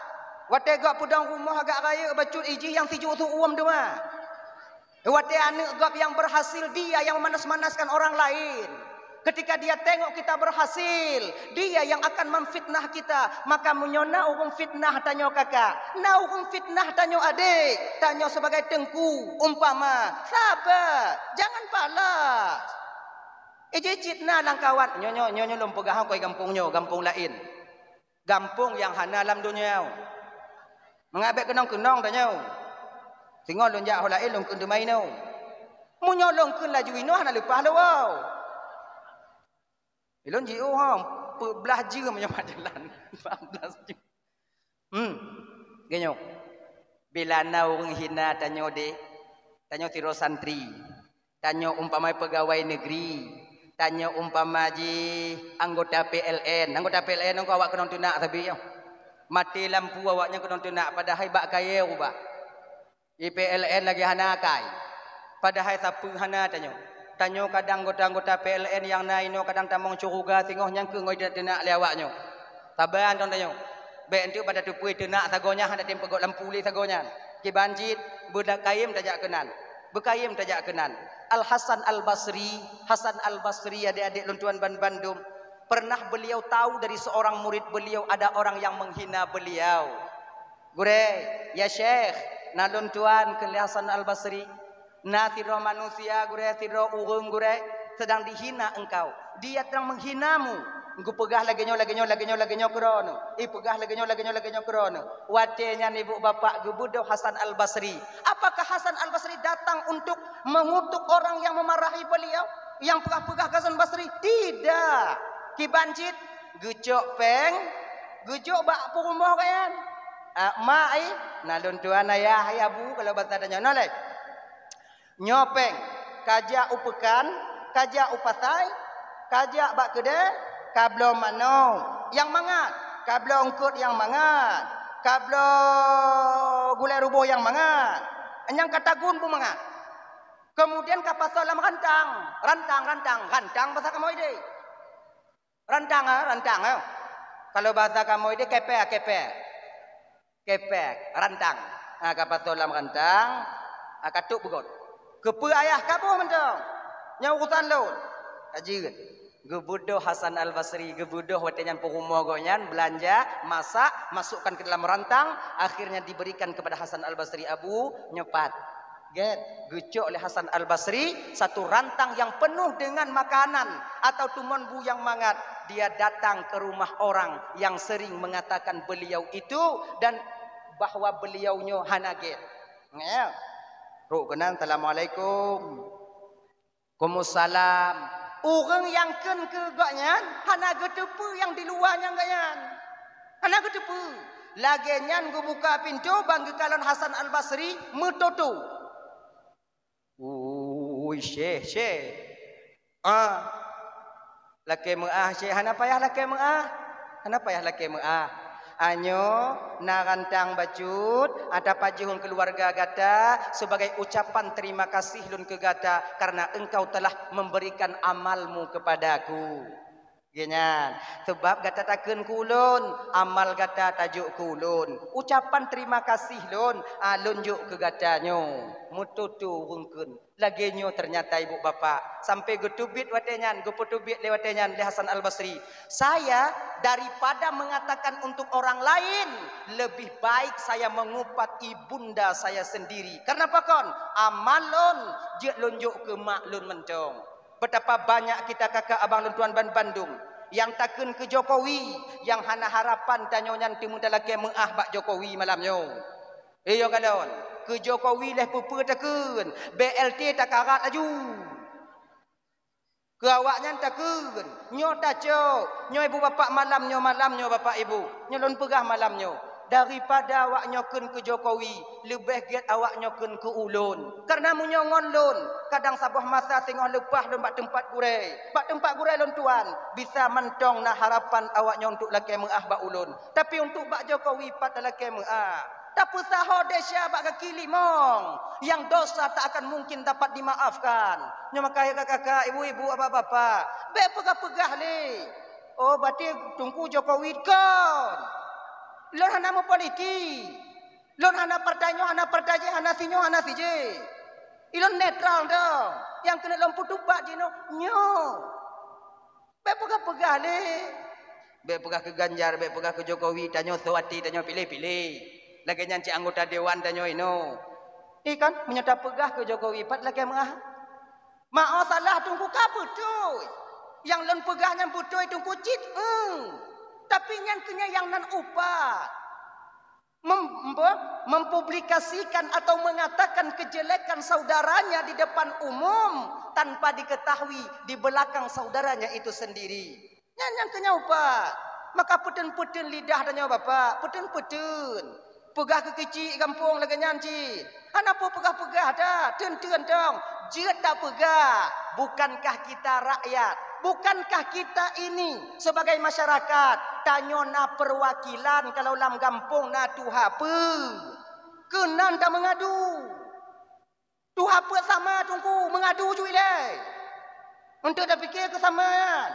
Watèe gob peudong rumoh agak rayeuk bacut, ijih nyang sijuek su uem teuma. Watèe aneuk gob nyang berhasil, dia yang memanas-manaskan orang lain. Ketika dia tengok kita berhasil, dia yang akan memfitnah kita. Maka meunyoe na ureuëng fitnah tanyoe kakak, na ureuëng fitnah tanyoe adék, tanyoe sebagai teungku, umpama, sabar, jangan balas. Iji cit na lam kawan, nyoe, nyoe, nyoe, nyoe lôn peugah koi gampông nyoe, gampông laén. Gampông nyang hana lam donya. Mangat bék keunong-keunong tanyoe. Singoh lôn jak ho laén lôn kheun teuma inoe. Meunyoe lôn kheun laju inoe hana leupah lôn. Ilôn jiôh hom, peuet blaih jeuem nyoe mat jalan. Empat belas jeuem. Hmm. Geunyoe. Bila na ureuëng hina tanyoe deh, tanyoe sidroe santri, tanyoe umpama pegawai negeri, tanyoe umpama jih anggota P L N. Anggota P L N ngon awak keunong teunak sabe nyoe. Maté lampu awaknyan keunong teunak padahai bak kayée ubak. Di P L N lagée hana akai. Padahai sapeue hana tanyoe. Tanyoe kadang anggota-anggota P L N nyang na inoe kadang tamong syeuruga singoh nyang keu ngoi teunak-teunak lé awaknyoe. Saban dong tanyoe. Bék enteuk bak tateupeue teunak sagoe nyan hana tem peugok lampu lé sagoe nyan. Kiban cit, beukayém tajak keunan. Beukayém tajak keunan. Al Hasan Al Basri, Hasan Al Basri, adik-adik lôn tuan ban bandum, pernah beliau tahu dari seorang murid beliau ada orang yang menghina beliau. Gurée, ya Syekh, na lôn tuan kheun lé Hasan Al Basri, na sidroe manusia gurée, sidroe ureuëng gurée, sedang dihina engkau. Dia sedang menghinamu. Geupeugah lagée nyoe, lagée nyoe, lagée nyoe, lagée nyoe keu droeneuh. Ipeugah lagée nyoe, lagée nyoe, lagée nyoe keu droeneuh. Watée nyan ibu bapak geubeudôh Hasan Al Basri. Apakah Hasan Al Basri datang untuk mengutuk orang yang memarahi beliau, yang peugah-peugah keu Hasan Basri? Tidak. Kiban cit, geucok péng, geujok bak peurumoh gobnyan. Ah, mak ai, na lôn tuan ayah ai abu kalau basa tanyoe nyoe lé. Nyoe péng, kajak u peukan, kajak u pasai, kajak bak keudée, kabloe manok nyang mangat, kabloe eungkot nyang mangat, kabloe gulai ruboh nyang mangat. Nyang ka tagun pun mangat. Kemudian ka pasoe lam rantang, rantang, rantang, rantang basa kamoe idéh. Rantang, ah, rantang, ah. Kalau bahasa kamoe idéh kepek, kepek. Kepek, rantang. Ah, ka pasoe lam rantang, ah, ka trok beugot. Keupeue ayah kamoe mantong? Nyan urusan lôn. Ka jeuet. Geubeudôh Hasan Al Basri, geubeudôh watée nyan peurumoh gobnyan beulanja, masak, masukkan ke dalam rantang, akhirnya diberikan kepada Hasan Al Basri, Abu, nyoe pat. Gét, geucok lé Hasan Al Basri satu rantang yang penuh dengan makanan atau tumon bu yang mangat. Dia datang ke rumah orang yang sering mengatakan beliau itu dan bahwa beliau nyoe hana gét. Ngeuyah. Rok keunan, "Assalamualaikum." "Waalaikumsalam." Ureuëng nyang kheun keu gobnyan hana geuteupeue nyang di luwa nyang gobnyan. Hana geuteupeue. Lagée nyan geubuka pintoe ban geukalon Hasan Al Basri meutoto. "Ui, Syekh, Syekh. Ah, lakée meuáh, Syekh. Hana payah lakée meuáh. Hana payah lakée meuáh. Anyoe na rantang bacut, ah, tapajoh ngon keuluwarga gata sebagai ucapan terima kasih lôn keu gata karena engkau telah memberikan amalmu kepadaku." Geuhnyan, "Sabab gata takheun keu ulôn, amal gata tajok keu ulôn. Ucapan terima kasih lôn, ah, lôn jok keu gata nyoe." Meutoto ureuëng kheun. Lagée nyoe ternyata ibu bapak, sampai geuteubiet watée nyan, geupeuteubiet lé watée nyan lé Hasan Al Basri, "Saya daripada mengatakan untuk orang lain, lebih baik saya mengupat ibunda saya sendiri. Karena pakon? Amal lôn jeuet lôn jok keu mak lôn mantong." Betapa banyak kita kakak abang lôn tuan ban bandum nyang takheun keu Jokowi, nyang hana harapan tanyoe nyan teuma talakée meuáh bak Jokowi malam nyoe. Iyo kalon, keu Jokowi leh peue-peue takheun, B L T takarat laju. Keu awaknyan takheun, nyoe tacok, nyoe ibu bapak malam nyoe, malam nyoe bapak ibu, nyoe lôn peugah malam nyoe. Daripada awaknyoe kheun keu Jokowi, leubeh gét awaknyoe kheun keu ulôn. Kareuna meunyoe ngon lôn, kadang saboh masa singoh leupah lôn bak teumpat gurée. Bak teumpat gurée lôn tuan, bisa mantong na harapan awaknyoe untuk lakée meuáh bak ulôn. Tapi untuk bak Jokowi pat talakée meuáh. Tapeusaho desya bak gaki limong, nyang dosa tak akan mungkin dapat dimaafkan. Nyoe maka ya kakak-kakak, ibu-ibu, bapak-bapak, bék peugah-peugah lé. Oh, berarti Teungku Jokowi kon. Lôn hana meupolitik. Lôn hana partai nyoe, hana partai jih, hana sinyoe, hana sijih. Ilôn netral dong. Nyang keuneuk lôn peutupat jinoe, nyoe. Bék peugah-peugah lé. Bék peugah keu Ganjar, bék peugah keu Jokowi, tanyoe soe até tanyoe piléh-piléh. Lagée nyan cit anggota dewan tanyoe inoe. Ikan, meunyoe tapeugah keu Jokowi pat lagée meuah. Ma'o salah Teungku ka beutôi. Nyang lôn peugah nyan beutôi Teungku cit, eh. Tapi nyan keuh nyan nyang nan upat. Mem-, mem-, mempublikasikan atau mengatakan kejelekan saudaranya di depan umum tanpa diketahui di belakang saudaranya itu sendiri. Nyan nyang keu nyan upat. Maka peuteun-peuteun lidah tanyoe Bapak, peuteun-peuteun. Peugah keu keuchik gampông lagée nyan cit. Hana peue peugah-peugah dah, teun-teun dong. Jeuet tapeugah, bukankah kita rakyat? Bukankah kita ini sebagai masyarakat? Tanyoe na perwakilan kalau lam gampông na tuha peue. Keunan tameungadu. Tuha peuet sama Teungku meungadu ju ilée. Untuk tapike keu sama nyan.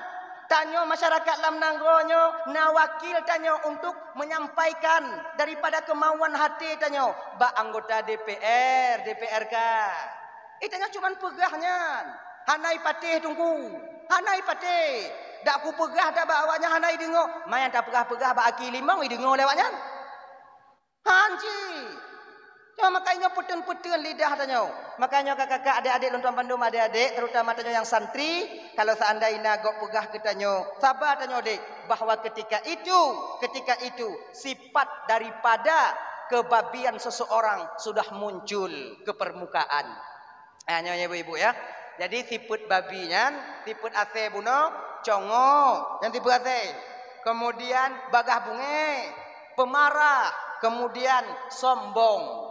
Tanyoe masyarakat lam nanggroe nyoe na wakil tanyoe untuk menyampaikan daripada kemauan hati tanyoe bak anggota D P R, D P R K. Eh, tanyoe cuman peugah nyan. Hana ipatéh Teungku. Hana ipatéh. Dak kupeugah dak bak awaknyan hana ideungoe. Manyang tapeugah-peugah bak aki limong ideungoe lé awaknyan. Hanji. Nyoe makajih nyoe peuteun-peuteun lidah tanyoe. Makajih nyoe kakak-kakak, adik-adik lôn tuan bandum, adik-adik, terutama tanyoe nyang santri, kalau seandai na gob peugah keu tanyoe, saba tanyoe dek, bahwa ketika itu, ketika itu sifat daripada kebabian seseorang sudah muncul ke permukaan. Ah, nyoe ya, ibu-ibu ya. Jadi sifeuet babi nyan, sifeuet asée bunoe, congok, nyan sifeuet asée. Kemudian bagah bungée, pemarah, kemudian sombong.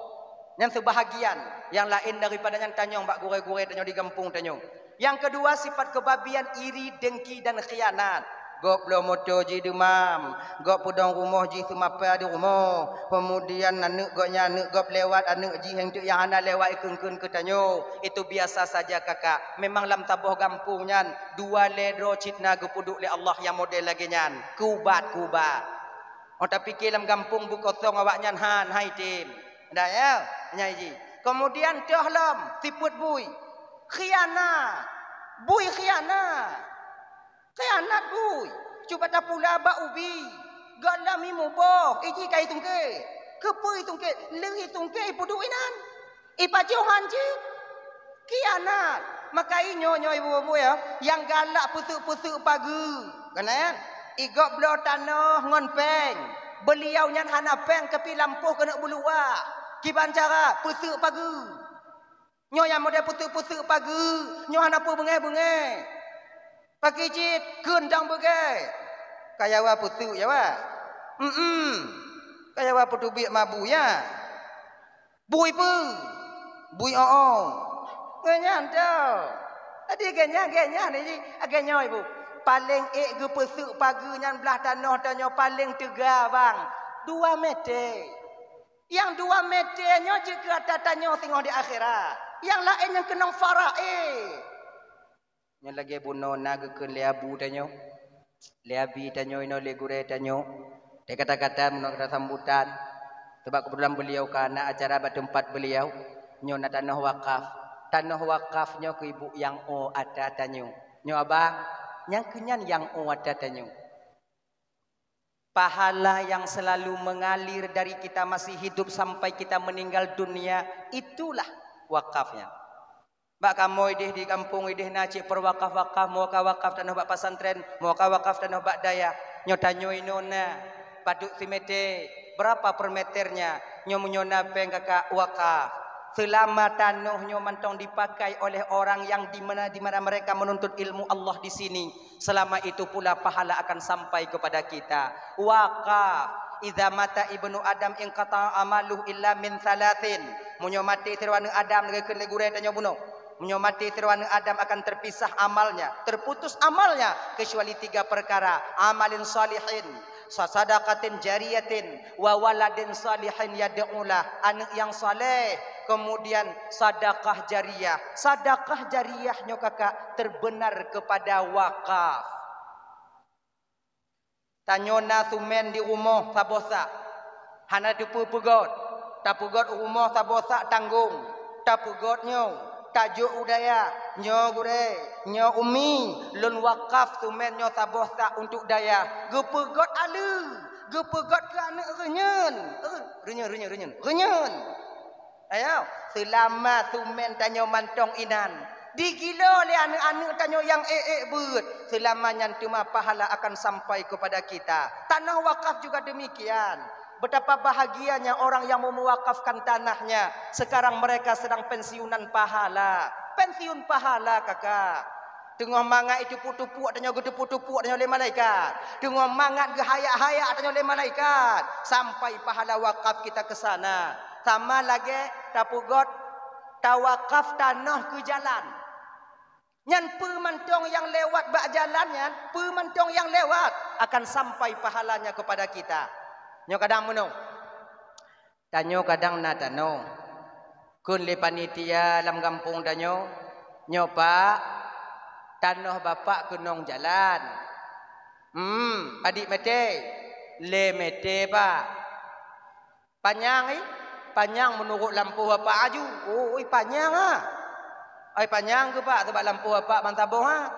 Nyan seubahagian, nyang laén daripada nyan tanyong bak gurée-gurée tanyoe di gampông tanyoe. Nyang keudua sifat kebabian iri, dengki dan khianat. Gob bloe moto jih deumam, gob peudong rumoh jih seumapa di rumoh. Keumudian aneuk gobnyan, aneuk gob lewat, aneuk jih nyang teuk nyang hana lewat ikheun-kheun keu tanyoe. Itu biasa saja kakak. Memang lam saboh gampông nyan dua lhée droe cit na geupeuduek lé Allah nyang model lagée nyan. Kubat-kubat. Oh tapike lam gampông beukosong awaknyan han hai tem. Dah ya, nyai jih. Keumudian toh lom sifeuet bui. Khianat. Bui khianat. Khianat bui. Cuba tapula bak ubi. Gob lom imuboh, iji ka itungke. Keupeue itungke? Lheueh itungke ipeuduek inan. Ipajoh han cit. Khianat. Maka inyoe nyoe ibu-ibu ya, nyang galak peuseuk-peuseuk pageue. Kan ya? Igob bloe tanoh ngon péng. Beuliau nyan hana péng tapi lampôh keuneuk beuluwah. Kiban cara peuseuk pageue. Nyoe nyang model peuteuk-peuteuk pageue, nyoe hana peue beungéh-beungéh. Paki cit kheun dang beugée. Ka Jawa peuteuk Jawa. Em-em. Ka Jawa peutubiek mabu ya. Bui peue? Bui o-o. Ngon nyan tu. Jadi geuhnyan, geuhnyan ni, agak nyoe ibu. Paléng ék geupeuseuk pageue nyan blah tanoh tanyoe paléng teuga bang. Dua meter. Nyang dua meter nyoe jeuet keu ata tanyoe singoh di akhirat. Nyang laén nyang keunong faraid. Nyoe lagée bunoe na geukheun lé abu tanyoe. Lé abi tanyoe inoe lé gurée tanyoe. Di kata-kata meunoe kata sambutan. Sebab keubeutulan beuliau ka na acara bak teumpat beuliau. Nyoe na tanoh wakaf. Tanoh wakaf nyoe keu ibu nyang o ata tanyoe. Nyoe abang, nyang keu nyan nyang o ata tanyoe. Pahala yang selalu mengalir dari kita masih hidup sampai kita meninggal dunia, itulah wakafnya. Bak kamoe ideh di gampông ideh na cit peuwakaf-wakaf, meuwakaf-wakaf tanoh bak pesantren, meuwakaf-wakaf tanoh bak dayah. Nyoe tanyoe inoe na, padub simeter, berapa per meternya? Nyoe meunyoe na péng kakak wakaf. Seulama tanoh nyoe mantong dipakai oleh orang yang di mana, di mana mereka menuntut ilmu Allah di sini, selama itu pula pahala akan sampai kepada kita. Wakaf. Idza mata ibnu Adam inqata'a amaluhu illa min thalathin. Meunyoe maté sidroe aneuëk Adam lagée kheun lé gurée tanyoe bunoe. Meunyoe maté sidroe aneuëk Adam akan terpisah amalnya, terputus amalnya, kecuali tiga perkara, amalin shalihin, sa-, sadaqatin jariyatin, wa waladin shalihin yad'ulah, aneuëk nyang saleh, kemudian sadaqah jariyah. Sadaqah jariyah nyoe kakak terbenar kepada wakaf. Tanyoe na sumen di rumoh saboh sak. Hana teupeu peugöt. Tapeugöt rumoh saboh sak tanggong. Tapeugöt nyoe. Tajok u dayah, nyoe gurée, nyoe umi, lôn wakaf sumen nyoe saboh sak untuk dayah. Geupeugot aleue, geupeugot keu aneuëk reunyeun. Eh, reunyeun, reunyeun, reunyeun. Reunyeun. Ayo, seulama sumen tanyoe mantong inan, digilo lé aneuëk-aneuëk tanyoe nyang ék-ék beuet, seulama nyan teuma pahala akan sampai kepada kita. Tanoh wakaf juga demikian. Betapa bahagianya orang yang memuwakafkan tanahnya. Sekarang mereka sedang pensiunan pahala. Pensiun pahala, kakak. Teungoh mangat jiteupeuk-teupeuk tanyoe, geuteupeuk-teupeuk tanyoe lé malaikat. Teungoh mangat geuhayak-hayak tanyoe lé malaikat. Sampai pahala wakaf kita ke sana. Sama lagée tapeugot, tawakaf tanoh keu jalan. Nyan peue mantong nyang lewat bak jalan nyan, peue mantong nyang lewat akan sampai pahalanya kepada kita. Nyoe kadang meunoe. Tanyoe kadang na tanoh. Kheun lé panitia lam gampông tanyoe, "Nyoe, Pak, tanoh Bapak keunong jalan." "Hmm, padit mete?" "Lé mete, Pak." "Panyang, ih?" "Panyang meunurot lampôh Bapak aju." "Oh, ih, panyang, ha?" "Ai, panyang keuh, Pak, sabab lampôh Bapak ban saboh, ha."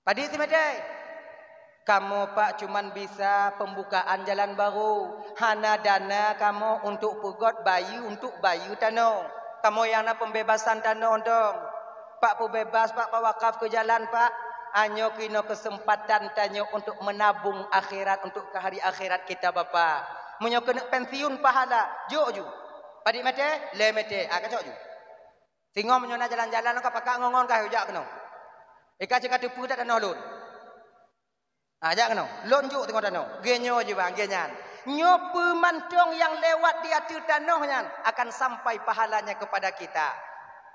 "Padit simeté?" "Kamoe, Pak, cuman bisa pembukaan jalan baru. Hana dana kamoe untuk peugot bayeue, untuk bayeue tanoh. Kamoe nyang na pembebasan tanoh dong. Pak, peubebas, Pak, Pak wakaf keu jalan, Pak. Anyoe keunoe keuseumpatan tanyoe untuk meunabong akhirat, untuk keu hari akhirat kita, Bapak. Meunyoe keuneuk pensiun pahala, jok ju." "Padit mete?" "Lé mete." "Ah, kacok ju." Singoh meunyoe na jalan-jalan ka pakat ngon-ngon ka jak keunoe. Ika cit ka teupeue that tanoh lôn. Ha, jak keunoe. Lôn jok singoh tanoh. Geuh nyoe jih bang, geuh nyan. Nyoe peue mantong nyang lewat di ateueh tanoh nyan akan sampai pahalanya kepada kita.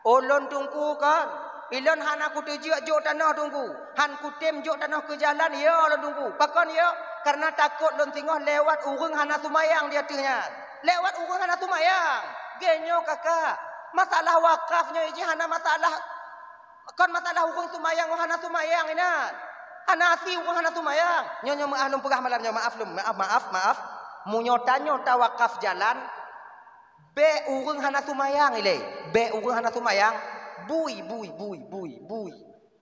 Oh, lôn Teungku kon. Ilôn hana kuteujeuet jok tanoh Teungku. Han kutem jok tanoh keu jalan, ya lôn Teungku. Pakon ya? Karena takot lôn singoh lewat ureuëng hana seumayang di ateueh nyan. Lewat ureuëng hana seumayang. Geuh nyoe kakak. Masalah wakaf nyoe jih hana masalah, kon masalah ureuëng seumayang ngon hana seumayang inan. Hana asie ureuëng hana seumayang. Nyoe, nyoe meuah lôn peugah malam nyoe, maaf lôn, maaf, maaf, maaf. Meunyoe tanyoe tawakaf jalan, bék ureuëng hana seumayang ilée. Bék ureuëng hana seumayang. Bui, bui, bui, bui, bui.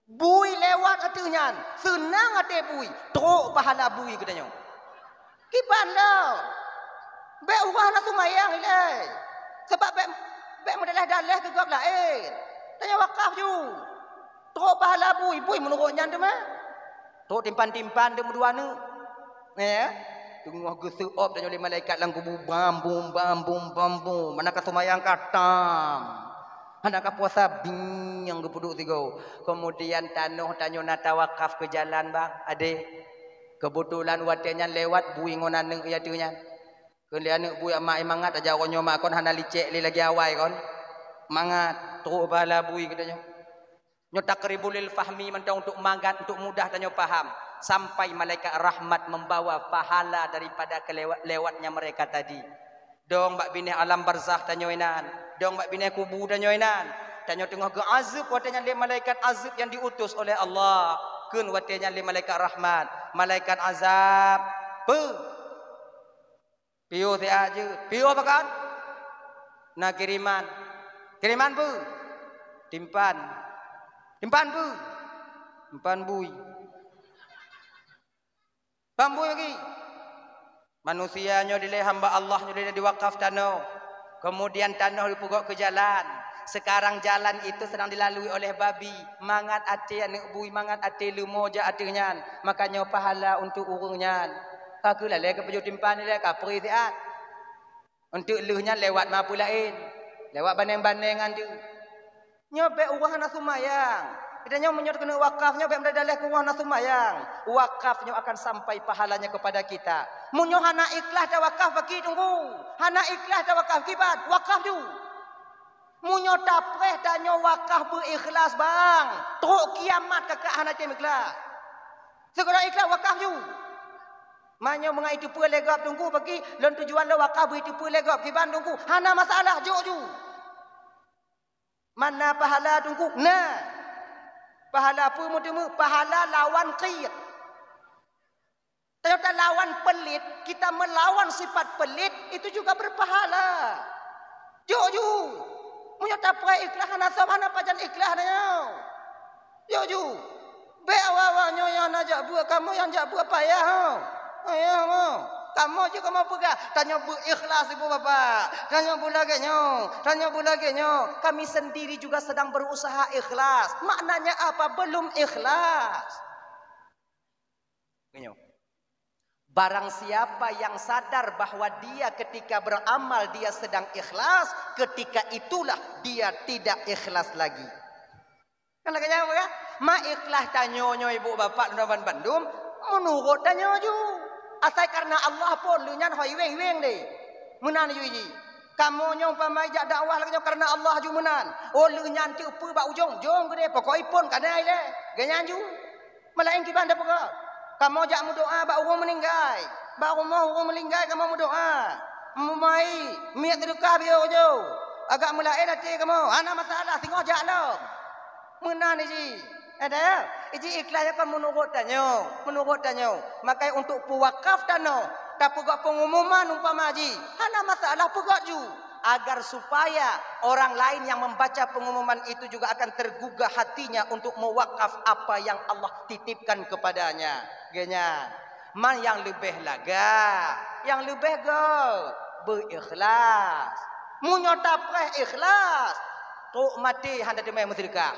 Bui lewat ateueh nyan, seunang até bui, trok pahala bui geutanyoe. Kiban lom. Bék ureuëng hana seumayang ilée. Sabab bék, bék meudaléh-daléh keu gob laén. Tanyoe wakaf ju. Trok pahala bui, bui meunurot nyan teuma. Trok timpan-timpan teuma dua neuk. Ya. Teungoh geuseuôt tanyoe lé malaikat lam kubu, bam bum, bam bum, bam bum. Mana ka seumayang ka tam. Hana ka puasa bing nyang geupeuduek sigoe. Kemudian tanoh tanyoe na tawakaf keu jalan bang, adé. Keubeutulan watée nyan lewat bui ngon aneuëk di ateueh nyan. Kheun lé aneuëk bui, "Mak, mangat aja uroe nyoe mak kon hana licek lé lagée awai kon." Mangat, trok pahala bui geutanyoe. Nyoe taqribul lil fahmi mantong untuk mangat, untuk mudah tanyoe paham. Sampai malaikat rahmat membawa pahala daripada kelewat, lewatnya mereka tadi. Dong bak binéh alam barzakh tanyoe inan, dong bak binéh kubu tanyoe inan. Tanyoe teungoh geuazeueb watée nyan lé malaikat azeueb yang diutus oleh Allah. Kheun watée nyan lé malaikat rahmat, malaikat azab, "Peue? Piôh siat jeuet." "Piôh pakon?" "Na kiriman." "Kiriman peue?" "Timpan." "Timpan peue?" "Timpan bui." Bambui bagi. Manusia nyoe dilée hamba Allah nyoe dilée diwakaf tanoh. Kemudian tanoh dipeugok keu jalan. Sekarang jalan itu sedang dilalui oleh babi. Mangat até aneuëk bui, mangat até leumo jak ateueh nyan. Maka nyoe pahala untuk ureuëng nyan. Ka keuh lalée keu pajoh timpan ilée ka pri siat. Untuk lheueh nyan lewat ma peue laén. Lewat baneng-baneng nyan tu. Nyoe bék ureuëng hana seumayang. Geutanyoe meunyoe keuneuk wakaf nyoe bék meudaleh keu ureuëng hana seumayang. Wakaf nyoe akan sampai pahalanya kepada kita. Meunyoe hana ikhlas tawakaf bagi tunggu. Hana ikhlas tawakaf kiban, wakaf ju. Meunyoe tapreh tanyoe wakaf beu ikhlas bang, trok kiamat kakak hana tem ikhlas. Sigoe ikhlas wakaf ju. Meunyoe meungai teupeue lé gob tunggu bagi lôn tujuan lôn wakaf beu teupeue lé gob kiban tunggu hana masalah jok ju. Mana pahala tunggu? Nah. Pahala peue meuteumé? Pahala lawan qit. Kalau talawan pelit, kita melawan sifat pelit, itu juga berpahala. Jok ju. Meunyoe tapreh ikhlas hana sob, hana pajan ikhlas tanyoe. Yo ju. Bék awak-awak nyoe nyang na jak beuet, kamoe nyang jak beuet payah ho. Payah ho. Kamoe ju kamoe peugah, tanyoe beuikhlas ibu bapak. Tanyoe beulagée nyoe, tanyoe beulagée nyoe. Kami sendiri juga sedang berusaha ikhlas. Maknanya apa? Belum ikhlas. Nyoe. Barang siapa yang sadar bahwa dia ketika beramal dia sedang ikhlas, ketika itulah dia tidak ikhlas lagi. Kan lagée nyan, kan? Ma ikhlas tanyoe nyoe ibu bapak lôn ban bandum, meunurot tanyoe ju. Asai karena Allah phon lheueh nyan ho iweng-iweng deh. Meunan ju ji. Kamoe nyoe umpama jak dakwah lagée nyoe karena Allah ju meunan. Oh lheueh nyan ceupeue bak ujong-ujong keudeh, pokok iphon kanai lé. Lagée nyan ju. Meulaén kiban tapeugah. Kamoe jak meudoá bak ureuëng meuninggai. Bak rumoh ureuëng meuninggai kamoe meudoá. Meumai miet seudeukah biôh jo. Agak meulaén até kamoe. Hana masalah, singoh jak lom. Meunan iji. Ada ya? Iji ikhlas ya kan meunurot tanyoe. Meunurot tanyoe. Makai untuk pewakaf tanoh. Tapeugah pengumuman umpama ji. Hana masalah peugah ju. Agar supaya orang lain yang membaca pengumuman itu juga akan tergugah hatinya untuk mewakaf apa yang Allah titipkan kepadanya. Geuh nyan, man nyang leubeh lagak, nyang leubeh göt, beuikhlas. Meunyoe tapreh ikhlas, trok maté hana teumé meuseudeukah.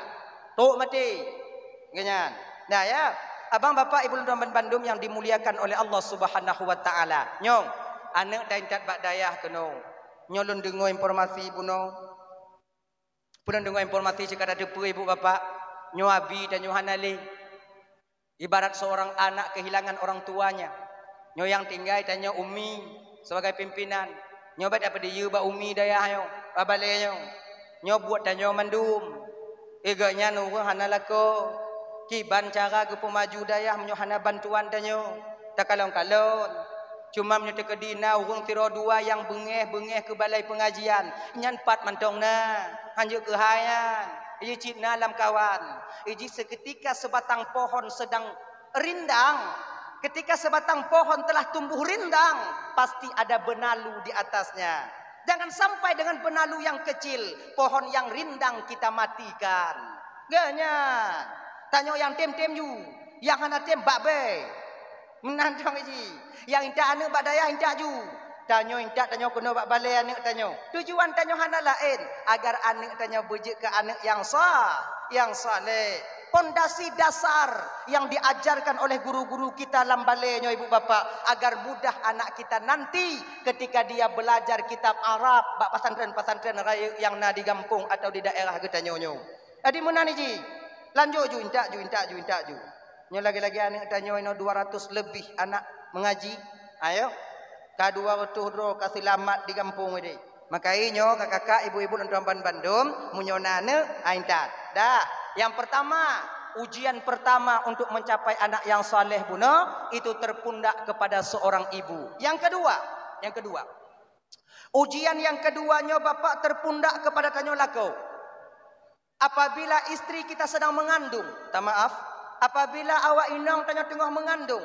Trok maté. Geuh nyan. Nah ya, abang bapak ibu lôn bandum yang dimuliakan oleh Allah Subhanahu wa taala. Nyoe, aneuëk taintat bak dayah keunoe. Nyoe lôn deungoe informasi bunoe. Peue lôn deungoe informasi cit ka tateupeue ibu bapak, nyoe abi tanyoe hana lé. Ibarat seorang anak kehilangan orang tuanya. Nyoe nyang tinggai tanyoe umi sebagai pimpinan. Nyoe bèk tapeudiyeu bak umi dayah nyoe, bak balè nyoe. Nyoe buet tanyoe mandum. Geuh nyan ureuëng hana lakoe. Kiban cara geupeumaju dayah meunyoe hana bantuan tanyoe? Takalon-kalon. Cuma meunyoe teukeudi na ureuëng sidroe dua nyang beungéh-beungéh keu balai peungajian, nyan pat mantong na, hanjeuet keuhai nyan. Iji cit na lamkawan, iji seuketika seubatang pohon seudang rindang. Ketika sebatang pohon telah tumbuh rindang, pasti ada benalu di atasnya. Jangan sampai dengan benalu yang kecil, pohon yang rindang kita matikan. Geuh nyan, tanyoe nyang tem-tem ju, nyang hana tem bak bée. Meunan cong iji. Nyang intat aneuëk bak dayah intat ju. Tanyoe intat tanyoe keunoe bak balè aneuëk tanyoe. Tujuan tanyoe hana laén, agar aneuëk tanyoe beujeuet keu aneuëk nyang sa-, nyang saleh. Pondasi dasar yang diajarkan oleh guru-guru kita lam balè nyoe ibu bapak, agar mudah anak kita nanti ketika dia belajar kitab Arab bak pesantren-pesantren rayeuk nyang na di gampông atau di daerah geutanyoe nyoe. Jadi meunan iji, lanjut ju intat ju, intat ju, intat ju. Nyoe lagée-lagée aneuëk tanyoe inoe dua ratus lebih anak mengaji. Ayo, ka dua ratus droe ka seulamat di gampông deh. Maka inyoe kakak-kakak, ibu-ibu lôn tuan ban bandum, meunyoe na aneuëk, ha intat. Dah, yang pertama, ujian pertama untuk mencapai anak yang saleh bunoe itu terpundak kepada seorang ibu. Yang kedua, yang kedua. Ujian yang kedua nyoe bapak terpundak kepada tanyoe lakoe. Apabila istri kita sedang mengandung, ta maaf, apabila awak inong tanyoe teungoh mengandung,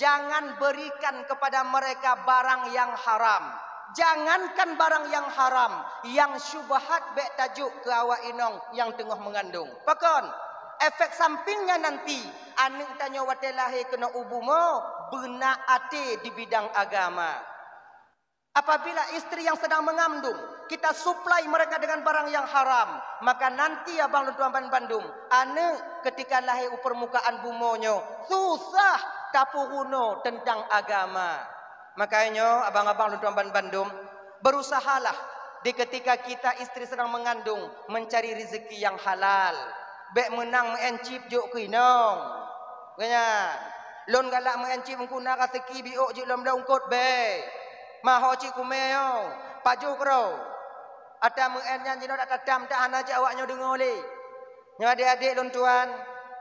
jangan berikan kepada mereka barang yang haram. Jangankan barang yang haram, yang syubhat bèk tajok keu awak inong nyang teungoh mengandung. Pakon? Efek sampingnya nanti, aneuëk tanyoe watée lahé keunoe u bumoe, beuna até di bidang agama. Apabila istri yang sedang mengandung, kita supply mereka dengan barang yang haram, maka nanti abang lôn tuan ban bandum, aneuëk ketika lahé u permukaan bumoe nyoe, susah tapeurunoe tentang agama. Makanya nyoe abang-abang lôn tuan ban bandum, berusahalah di ketika kita istri sedang mengandung mencari rezeki yang halal. Bèk meunang meu'en chip jok keu inong. Geuh nyan, lôn galak meu'en chip engku na raseuki biôk jeuet lom lam eungkôt bèe. Ma ho cit kumé nyoe, pajoh keudroe. Ata meu'en nyan jinoe dak tatam dak hana cit awak nyoe deungoe lé. Nyoe adék-adék lôn tuan,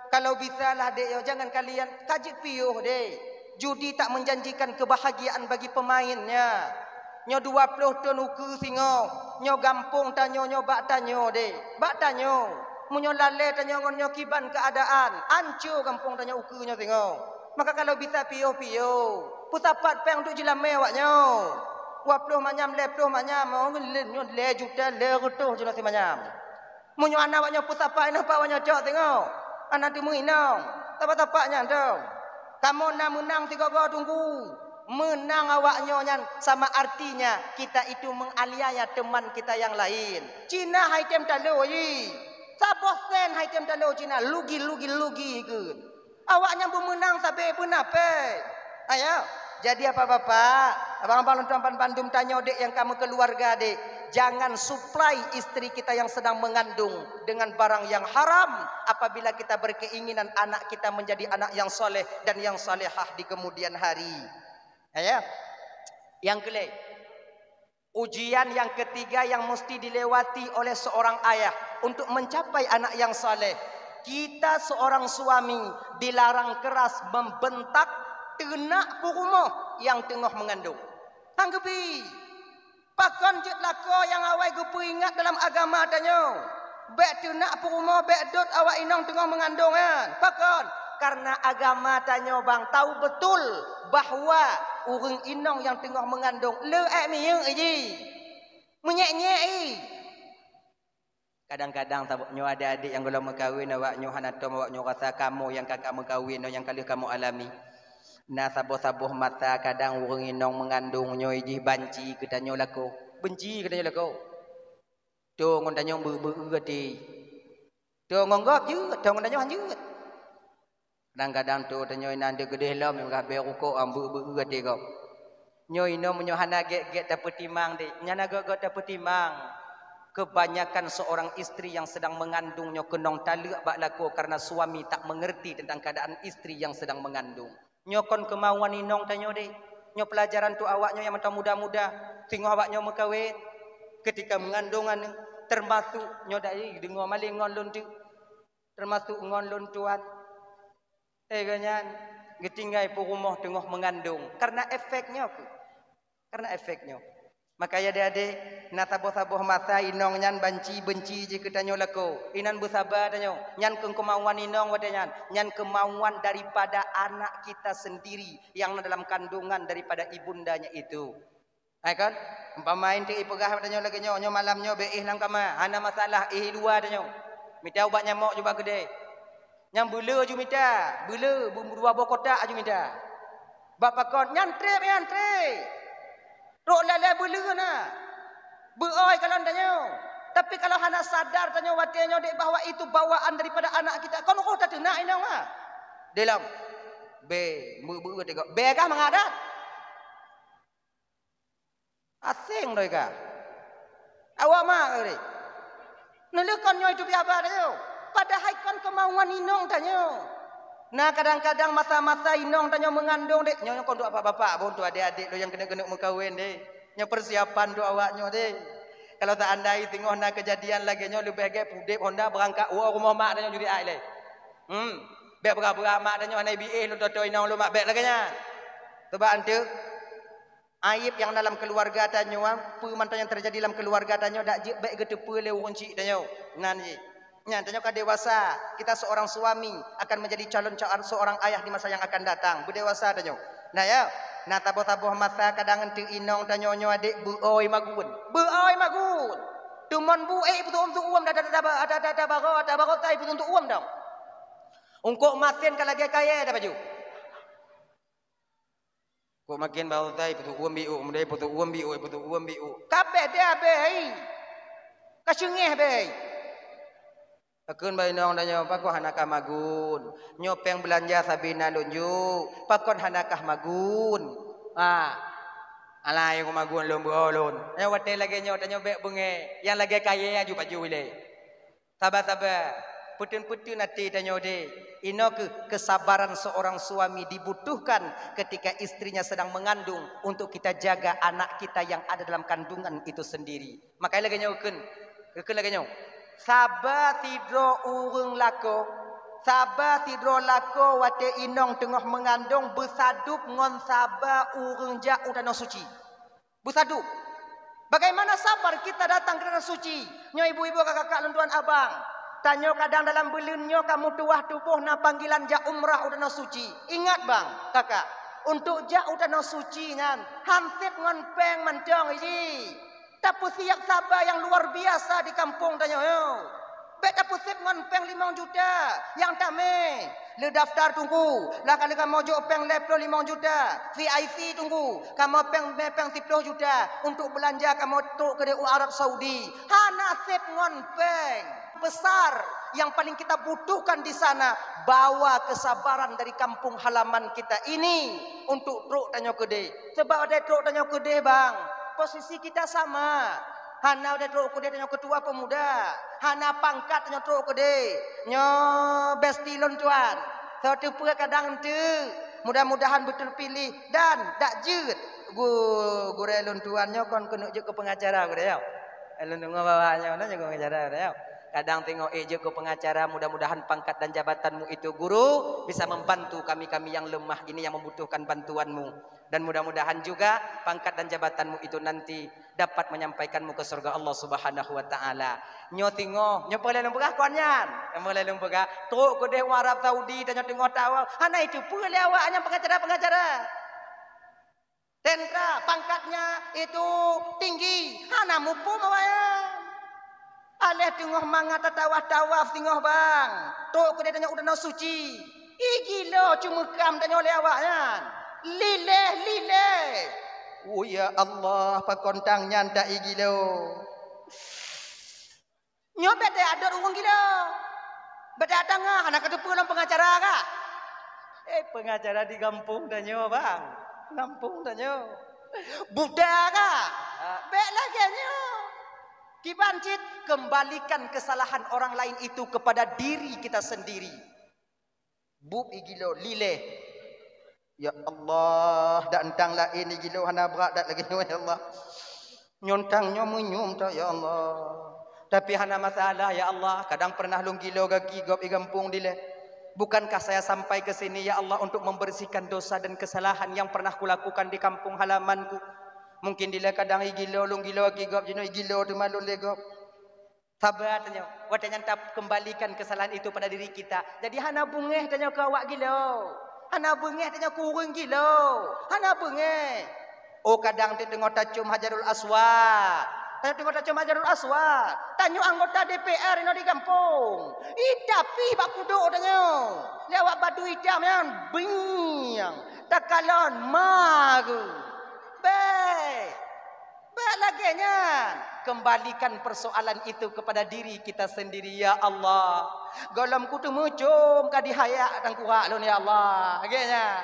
kalau bisa lah dék nyoe jangan kalian ka jeuet piôh deh. Judi tak menjanjikan kebahagiaan bagi pemainnya. Nyoe dua ploh thon ukeue singoh, nyoe gampông tanyoe nyoe bak tanyoe deh. Bak tanyoe. Meunyoe lalé tanyoe ngon nyoe kiban keuadaan, anco gampông tanyoe ukeue nyoe singoh. Maka kalau bisa piôh-piôh, peusapat péng untuk jilamé awak nyoe. Dua ploh manyam, lhèe ploh manyam, oh, lhèe nyoe lhèe juta lhèe reutôh jinoe simanyam. Meunyoe hana awak nyoe peusapa inong, pat awak nyoe cok singoh. Hana teumeu inong. Tapa-tapa nyan dong. Kamoe na meunang sigoe-goe teungku. Meunang awak nyoe nyan sama artinya kita itu menganiaya teman kita yang lain. Cina hai tem talo ji. Saboh sen hai tem talo Cina. Lugi, lugi, lugi keun. Awak nyan beumeunang sabe beuna pèng. Ayo, jadi bapak-bapak, abang-abang lôn tuan bandum tanyoe dek nyang ka meukeuluwarga dek, jangan supply istri kita yang sedang mengandung dengan barang yang haram apabila kita berkeinginan anak kita menjadi anak yang soleh dan yang salehah di kemudian hari. Ayo. Yang keulhèe, ujian yang ketiga yang mesti dilewati oleh seorang ayah untuk mencapai anak yang saleh. Kita seorang suami dilarang keras membentak teunak peurumoh yang teungoh mengandung. Hang geubi, pakon jeuet lakoe nyang awai geupeuingat dalam agama tanyoe? Bèk teunak peurumoh, bèk dot awak inong teungoh mengandung nyan. Pakon? Karena agama tanyoe bang tahu betul bahwa ureueng inong nyang teungoh mengandung le èk miyueb ji. Meunyèk-nyèk i. Kadang-kadang saboh nyoe adék-adék nyang gohlom meukawen, awak nyoe hana tom awak nyoe rasa kamoe nyang ka, ka meukawen nyoe nyang ka lheueh kamoe alami. Na saboh-saboh masa kadang ureueng inong meungandong nyoe jih banci keu tanyoe lakoe. Benci keu tanyoe lakoe. Toh ngon tanyoe beu-beu até. Toh ngon gob jeuet, toh ngon tanyoe han jeuet. Kadang-kadang toh tanyoe inan deuh keudeh lom, nyang ka beu rukok, ambeu-beu até gob. Nyoe inoe meunyoe hana gét-gét tapeutimang deh, nyan na gét-gét tapeutimang. Kebanyakan seorang istri yang sedang mengandung nyoe keunong taleuek bak lakoe karena suami tak mengerti tentang keadaan istri yang sedang mengandung. Nyoe kon keumauan inong tanyoe deh. Nyoe peulajaran untuk awak nyoe nyang mantong muda-muda. Singoh awak nyoe meukawen, ketika mengandung aneuk, termasuk nyoe dai deungoe maleng ngon lôn teuk. Termasuk ngon lôn tuan. Eh, gobnyan geutinggai peurumoh teungoh meungandong. Karena efek nyoe keuh. Karena efek nyoe. Maka ya adék-adék, na saboh-saboh masa inong nyan banci, benci jih keu tanyoe lakoe. Inan beusaba tanyoe. Nyan keuh keumauan inong watée nyan. Nyan keumauan daripada anak kita sendiri yang na dalam kandungan daripada ibundanya itu. Hai kan? Umpama inti ipeugah bak tanyoe lagée nyoe, nyoe malam nyoe beu éh lam kama, hana masalah, éh i luwa tanyoe. Mita ubat nyamok ju bak keudè. Nyang beule ju mita, beule, beu dua boh kotak ju mita. Bak pakon, nyan treb, nyan treb. Rok lalai beule na. Beu oi kalon tanyoe. Tapi kalau hana sadar tanyoe watée nyoe dek bahwa itu bawaan daripada anak kita, kon roh tateunak inong ha. Delom. Be, beu-beu teuga. Be kah mangat dah? Aseng doi ka. Awak mak keu deh. Neuleuh kon nyoe teubiet haba tanyoe. Padahai kon keumauan inong tanyoe. Na kadang-kadang masa-masa inong tanyoe meungandong deh. Nyoe kon untuk bapak-bapak, bon tu adik-adik lo nyang keuneuk-keuneuk meukawen deh. Nyoe persiapan tu awak nyoe deh. Kalau seandai singoh na kejadian lagée nyoe leubeh gét pudeb honda beurangkat woe rumoh mak tanyoe juri ai leh. Hmm. Bèk beura-beura mak tanyoe hana biéh lôn toto inong lôn mak bèk lagée nyan. Coba anteuk. Aib yang dalam keluarga tanyoe, peue mantong yang terjadi dalam keluarga tanyoe, dak jeuet bèk geuteupeue lé ureueng chik tanyoe. Nan jih. Nyan tanyoe ka dewasa, kita seorang suami akan menjadi calon ca-, seorang ayah di masa yang akan datang. Beudewasa tanyoe. Nah ya, na taboh-taboh masa kadang enteuk inong tanyoe nyoe adék beu-oi magun. Beu-oi magun. Teumon bu éh peutuem-tuem dah, dah, dah, dah, dah, dah, baroe, dah baroe tai peutuem-tuem dong. Ungkok masen ka lagée kayée dah baju. Kok maken bak utai peutuem biuk, mudai peutuem biuk, peutuem biuk. Kabeh deh abeh hai. Ka seungeh beh hai. Pakon bak inong tanyoe, pakon hana kah magun. Nyoe péng beulanja sabe na lôn jok, pakon hana kah magun. Ha. Alai ku magun lôn beuo lôn. Nyoe watée lagée nyoe tanyoe bék beungéh, nyang lagée kayée aju baju ilée. Saba-saba, peuteun-peuteun até tanyoe deh. Inoe keuh kesabaran seorang suami dibutuhkan ketika istrinya sedang mengandung untuk kita jaga anak kita yang ada dalam kandungan itu sendiri. Makanya lagée nyoe kheun, kheun lagée nyoe. Saba sidroe ureuëng lakoe, saba sidroe lakoe watée inong teungoh meungandong beusadub ngon saba ureuëng jak u tanoh suci. Beusadub. Bagaimana sabar kita datang ke tanah suci? Nyoe ibu-ibu, kakak-kakak lôn tuan abang. Tanyoe kadang dalam buleuen nyoe ka meutuwah tuboh na panggilan jak umrah u tanah suci. Ingat bang, kakak. Untuk jak u tanoh suci nyan, han sép ngon péng mantong iji. Tapeusiab saba nyang luar biasa di kampung tanyoe nyoe. Bék tapeusiab ngon péng limong juta nyang tamé. Le daftar tunggu, lah kali kamoe jok péng lhèe ploh limong juta, V I C tunggu, kamoe péng, péng siploh juta untuk beulanja kamoe trok keudéh u Arab Saudi. Hana sép ngon péng. Besar yang paling kita butuhkan di sana, bawa kesabaran dari kampung halaman kita ini untuk trok tanyoe keudéh. Sebab watèe trok tanyoe keudéh, bang, posisi kita sama. Hana watèe trok keudéh tanyoe ketua pemuda, hana pangkat tanyoe trok keudéh. Nyoe besti lôn tuan. Soe teupeu kadang enteuk. Mudah-mudahan beuteupiléh dan dak jeuet. Gu-, gurèe lôn tuan nyoe kon keuneuk jeuet keu pengacara gurèe nyoe. Lôn deungoe bahwa nyoe na jeuet keu pengacara gurèe nyoe. Kadang teungoh ék jeuet keu pengacara, mudah-mudahan pangkat dan jabatanmu itu guru bisa membantu kami-kami yang lemah ini, yang membutuhkan bantuanmu. Dan mudah-mudahan juga pangkat dan jabatanmu itu nanti dapat menyampaikanmu ke surga Allah Subhanahu wa Ta'ala. Nyoe teungoh, nyoe peue lôn peugah kon nyan. Nyoe peue lôn peugah, trok keudéh u Arab Saudi, tanyoe teungoh tawaf. Hana itu peue lé awak nyang pengacara-pengacara. Tentara pangkatnya itu tinggi, hana muphom awaknyan. Aléh teungoh mangat tatawaf-tawaf singoh bang, trok keudéh tanyoe u Danau Suci. Ih gilo ceumeukam tanyoe lé awaknyan. Lileh-lileh. Oh ya Allah, pakon tang nyan ta ih gilo. Nyoe bék teuadot ureuëng gilo. Bék teuadot tanggah, hana kateupeue lom pengacara kah? Eh, pengacara di gampông tanyoe, bang. Gampông tanyoe. Buta kah? Ah. Bék lagée nyoe. Kiban cit, kembalikan kesalahan orang lain itu kepada diri kita sendiri. Bueb ih gilo, lileh. Ya Allah, dak eutang laén ih gilo hana brat dak lagée nyoe, ya Allah. Nyoe eutang nyoe meunyum that, ya Allah. Tapi hana masalah, ya Allah. Kadang pernah lôn gilo gaki gob ih gampông dilée. Bukankah saya sampai ke sini, ya Allah, untuk membersihkan dosa dan kesalahan yang pernah kulakukan di kampung halamanku? Mungkin dilée kadang ih gilo, lôn gilo gaki gob jinoe ih gilo teuma lôn lé gob. Saba tanyoe, watée nyan takembalikan kesalahan itu pada diri kita. Jadi hana beungéh tanyoe keu awak gilo. Hana beungéh tanyoe keu ureuëng gilo. Hana beungéh. Oh, kadang teungoh tacom Hajarul Aswad. Tanyoe teungoh tacom Hajarul Aswad. Tanyoe anggota D P R inoe di gampông. Ih, tapi bak kudok tanyoe. Lé awak badu itam nyan, biang. Takalon ma geuh. Bék. Bék lagée nyan. Kembalikan persoalan itu kepada diri kita sendiri, ya Allah. Gohlom kuteumeucom ka dihayak tangkurak lôn, ya Allah. Lagée nyan.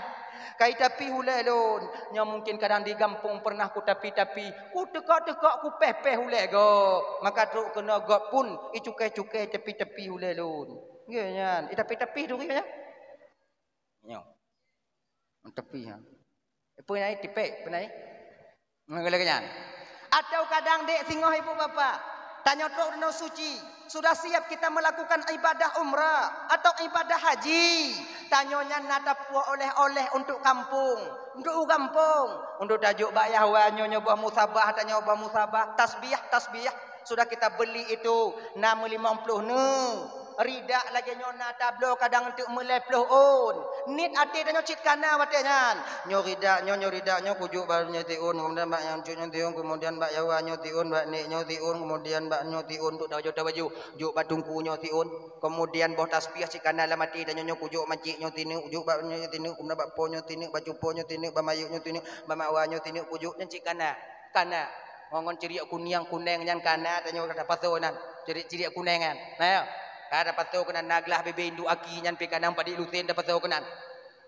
Kai tapi hulée lôn. Nyoe mungkin kadang di gampông pernah kutapi-tapi. Kuteukok-teukok, kupéh-péh hulée gob. Maka trok keunoe gob pun icukai-cukai tapi-tapi hulée lôn. Lagée nyan. Itapi-tapi tu nyan. Nyoe. Tepi, ha. Peue nyan, tipék, peue nyan? Ngon lagée nyan. Atau kadang dék singoh ibu bapak, tanyoe trok Danau Suci, sudah siap kita melakukan ibadah umrah atau ibadah haji. Tanyoe nyan na tapuwoe oleh-oleh untuk kampung, untuk u gampông, untuk tajok bak yah wa nyoe, nyoe boh musabah, tanyoe boh musabah, tasbih, tasbih. Sudah kita beli itu, na meulimong ploh neu. Ridak lagée nyoe na tabloe kadang teuk meulhèe ploh ôn. Niet até tanyoe cit kana watée nyan. Nyoe ridak nyoe, nyoe ridak nyoe kujok bak nyoe tiôn, keumudian bak nyoe cuk nyoe tiôn, keumudian bak yawa nyoe tiôn, bak nek nyoe tiôn, keumudian bak nyoe tiôn, untuk tabaju-tabaju, jok bak teungku nyoe tiôn. Keumudian boh tasbih cit kana lam até tanyoe nyoe kujok mancik nyoe tineuk, kujok bak nyoe tineuk, keumudian bak po nyoe tineuk, bak cupo nyoe tineuk, bak mayeuek nyoe tineuk, bak mawa nyoe tineuk kujok, nyan cit kana. Kana. Ngon, ngon ciriek kunieng, kuneng nyan kana tanyoe ka tapasoe nan. Ciriek-ciriek kuneng nyan. Nah, ka tapasoe keunan na glah bebe induek aki nyan pih kanang padit lusen tapasoe keunan.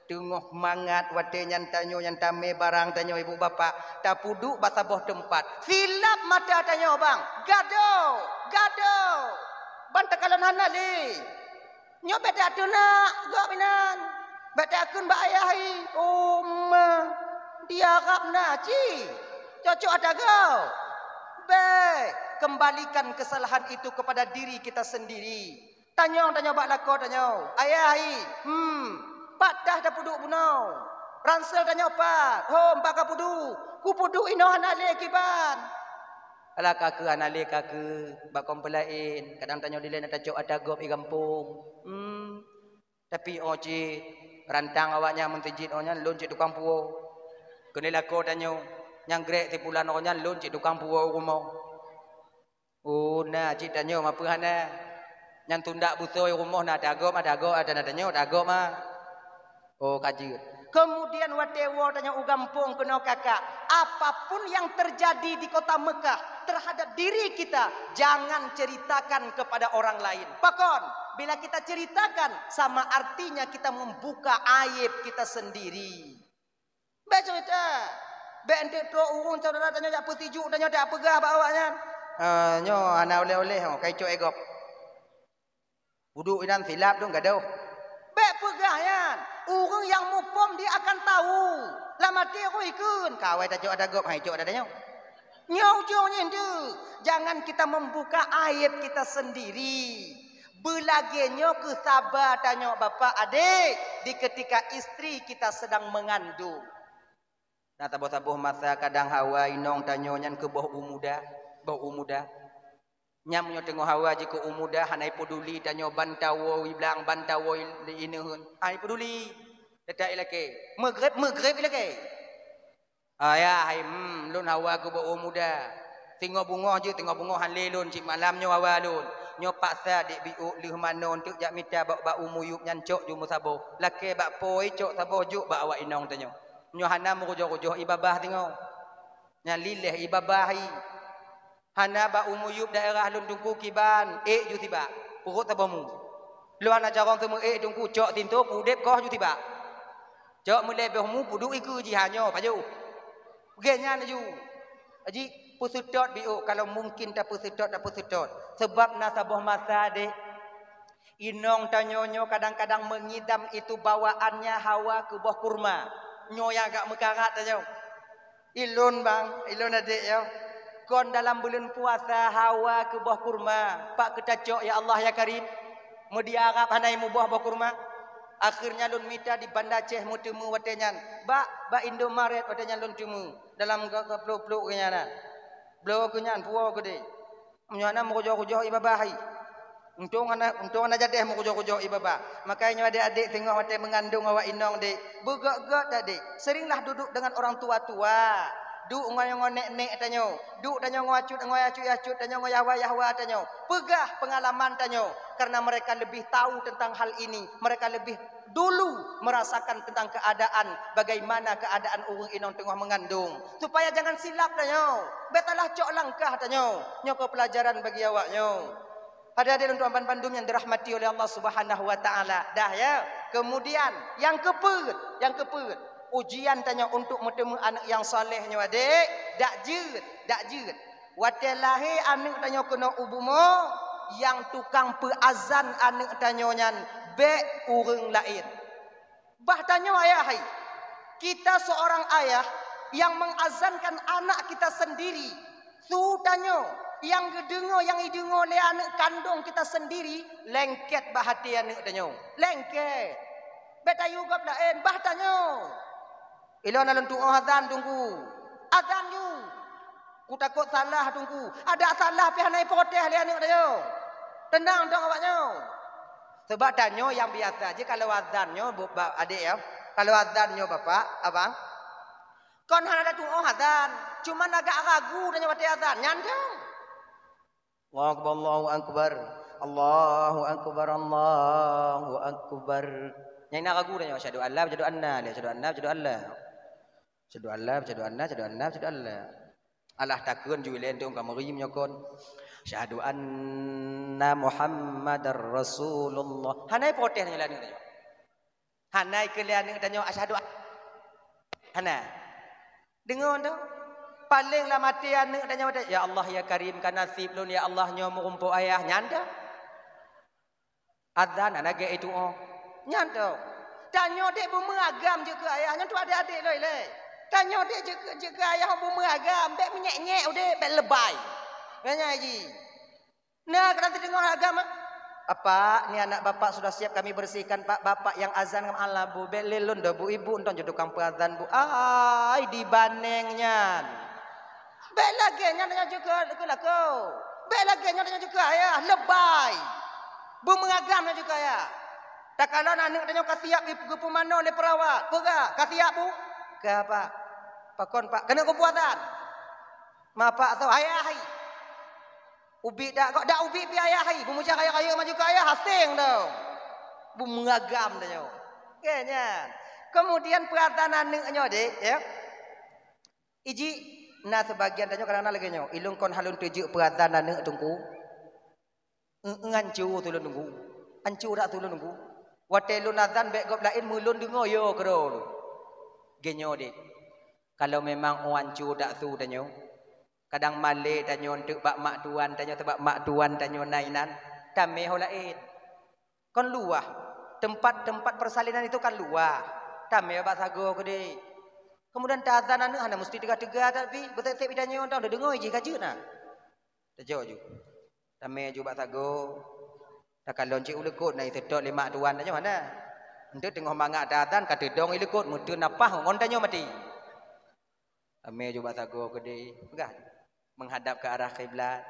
Teungoh mangat watée nyan tanyoe nyan tamé barang tanyoe ibu bapak, tapeuduek bak saboh teumpat. Silap mata tanyoe bang, gado, gado. Ban takalon hana lé. Nyoe bék tateuna gob inan. Bék takheun bak ayah i, "Uma, di Arab na ci, cocok ata gob." Bék, kembalikan kesalahan itu kepada diri kita sendiri. Tanyong tanyoe bak lakoe tanyoe, "Ayah i, hmm, pat tah tapeuduek bunoe? Ransel tanyoe pat? Hom pat kapeuduek? Kupeuduek inoe hana lé kiban." Alah ka keuh hana lé ka keuh, bak kon peulaén, kadang tanyoe dilée na tacok ata gob i gampông. Hmm. Tapi oh cit, Rantang awaknyan meuseujid awaknyan lôn cit tukang puwoe. Keuneuk lakoe tanyoe, nyang grek sipulan awaknyan lôn cit tukang puwoe u rumoh. Oh, na cit tanyoe ma peue hana. Nyang tundak busôi rumoh na tagok ma, tagok, ah, na tanyoe tagok ma. Oh, ka jeuet. Kemudian watée woe tanyoe u gampông keunoe kakak, apapun yang terjadi di kota Mekah terhadap diri kita, jangan ceritakan kepada orang lain. Pakon? Bila kita ceritakan, sama artinya kita membuka aib kita sendiri. Bék cerita. Bék enteuk trok ureuëng saudara tanyoe jak peusijuk tanyoe jak peugah bak awaknyan. Ah, nyoe hana oleh-oleh, oh, kai cok e gob. Uduk inan silap dong gadoh. Bék peugah nyan. Ureuëng nyang muphom dia akan tahu. Lam até roh ikheun, kawai tacok ada gob, hai cok ada tanyoe. Nyoe ujong nyan tu. Jangan kita membuka aib kita sendiri. Beulagée nyoe keu saba tanyoe bapak adék di ketika istri kita sedang mengandung. Na saboh-saboh masa kadang hawa inong tanyoe nyan keu boh u muda, boh u muda. Nyang meunyoe teungoh hawa jikeu u muda hana ipeduli tanyoe ban tawoe i blang, ban tawoe i ineuheun. Hana ipeduli. Teutap ilakée. Meugreb, meugreb ilakée. Ayah, hai, hmm, lôn hawa keu boh u muda. Singoh beungoh jeuet, singoh beungoh han lé lôn cit malam nyoe hawa lôn. Nyoe paksa dek biôk lheueh manoe teuk jak mita bak, bak u muyueb nyan cok ju meusaboh. Lakée bak po i cok saboh jok bak awak inong tanyoe. Nyoe hana meurujoh-rujoh i babah singoh. Nyan lileh i babah i. Hana bak u muyueb daerah lôn teungku kiban, ék ju sibak. Peuruet saboh mu. Lôn hana carông teumeu ék teungku cok sinto peudeb koh ju sibak. Cok meulebeh mu peuduek ikeue jih hanyoe pajoh. Gét nyan laju. Aji peuseutôt biôk kalau mungkin tapeuseutôt, tapeuseutôt. Sebab na saboh masa deh, inong tanyoe nyoe kadang-kadang mengidam itu bawaannya hawa keu boh kurma. Nyoe nyang agak meukarat tanyoe. Ilôn bang, ilôn adék yo. Kon dalam buleuen puasa hawa keu boh kurma, pak keu tacok ya Allah ya Karim. Meudi Arab hana imuboh boh kurma. Akhirnya lôn mita di Banda Aceh meuteumé watée nyan. Bak, bak Indomaret watée nyan lôn teumé. Dalam ka, ka plôk-plôk keu nyan na. Bloe keu nyan, puwoe keudeh. Meunyoe hana meurujoh-rujoh ié babah hai. Untông hana, untông hana jadeh meurujoh-rujoh ié babah. Makajih nyoe adék-adék teungoh watée meungandông awak inong dek. Beugét-gét that dek. Seringlah duduk dengan orang tua-tua. Duek ngon, ngon nek-nek tanyoe. Duek tanyoe ngon acut, ngon acut-acut tanyoe, ngon yahwa-yahwa tanyoe. Peugah pengalaman tanyoe. Karena mereka lebih tahu tentang hal ini. Mereka lebih dulu merasakan tentang keadaan, bagaimana keadaan ureuëng inong teungoh meungandông. Supaya jangan silap tanyoe. Bék salah cok langkah tanyoe. Nyoe keu pelajaran bagi awak nyoe. Hadirin tuan bandum yang dirahmati oleh Allah Subhanahu wa Taala. Dah ya. Kemudian yang keupeuet, yang keupeuet, ujian tanyoe untuk meuteumé aneuk yang saleh nyoe adék, dak jeuet, dak jeuet. Watée lahé aneuk tanyoe keunoe u bumoe, nyang tukang peuazan aneuk tanyoe nyan bék ureuëng laén. Bah tanyoe ayah hai. Kita seorang ayah yang mengazankan anak kita sendiri. Su tanyoe nyang geudeungoe, nyang ideungoe lé aneuk kandông kita sendiri, lengket bak até aneuk tanyoe. Lengket. Bék tayue gob laén, bah tanyoe. Ilôn na lôn tuoh azan teungku. Azan ju. Kutakot salah teungku. Adak salah pih hana iprotes lé aneuk tanyoe. Teunang dong awak nyoe. Sebab tanyoe nyang biasa jih kalau azan nyoe bu-, ba-, adék ya. Kalau azan nyoe bapak, abang. Kon hana tatuoh azan, cuman agak ragu tanyoe watée azan. Nyan dong. Allahu akbar, Allahu akbar, Allahu akbar, Allahu akbar. Nyang na ragu tanyoe, asyhadu an la, asyhadu anna, asyhadu anna, asyhadu an la. Asyhadu an la, asyhadu anna, asyhadu anna, asyhadu an la. Alah takheun ju ilée dong ka meuri meunyoe kon. Asyhadu anna Muhammadar Rasulullah. Hana iprotes nyoe lagée nyoe. Hana ikeu lé aneuk tanyoe asyhadu an-, hana. Deungoe tu. Paléng lam até aneuk tanyoe, "Ya Allah ya Karim, ka nasib lôn ya Allah nyoe meurumpok ayah." Nyan tu. Azan hana gét itu oh. Nyan tu. Tanyoe dek beumeuragam jeuet keu ayah, nyan tu adek-adek loi lé. Tanyoe dek jeuet keu, jeuet keu ayah beumeuragam, bék meunyek-nyek udeb, bék lebai. Nyan ji. Nah, kadang teudeungoe agam, ah. "Apak, ni anak bapak sudah siap kami bersihkan, Pak. Bapak yang azan kami." "Alah, Bu, bék lé lôn dah, Bu. Ibu entong jeuet tukang peuazan, Bu." Ai, dibaneng nyan. Bék lagée nyan tanyoe jeuet keu, keu lakoe. Bék lagée nyan tanyoe jeuet keu ayah, lebai. Beumeuragam nyan jeuet keu ayah. Takalon aneuk tanyoe ka siap geupeumanoe lé perawat, peugah, "Ka siap, Bu?" "Ka, Pak." "Pakon, Pak?" "Keuneuk geupeuazan." "Ma Pak soe?" "Ayah hai." Ubit dak, kok dak ubit pih ayah hai. Beumeucah kaya-kaya maju keu ayah, haseng dong. Beumeuragam tanyoe. Oke nyan. Kemudian peuazan aneuk nyoe deh, ya. Iji na sebagian tanyoe kadang-kadang lagée nyoe, "Ilôn kon han lôn teujeuek peuazan aneuk Teungku." Ngan cu tulôn nunggu. Ancu dak tulôn nunggu. Watée lôn azan bék gob laén meulôn deungoe yo keudroe lôn. Geunyoe deh. Kalau memang wan cu dak su tanyoe, kadang malée tanyoe eunteuk bak mak tuan tanyoe, sabab mak tuan tanyoe na inan, tamé ho laén. Kon luwah. Tempat-tempat persalinan itu kan luwah. Tamé bak sagoe keudeh. Kemudian taazan aneuk hana musti teuga-teuga tapi beuteutek tanyoe tau deungoe jih ka jeuet na. Tajok ju. Tamé ju bak sagoe. Takalon cit u likot na iseutôt lé mak tuan tanyoe hana. Eunteuk teungoh mangat taazan ka teudong i likot meuteun napah ngon tanyoe maté. Tamé ju bak sagoe keudeh. Peugah ju. Menghadap ke arah kiblat.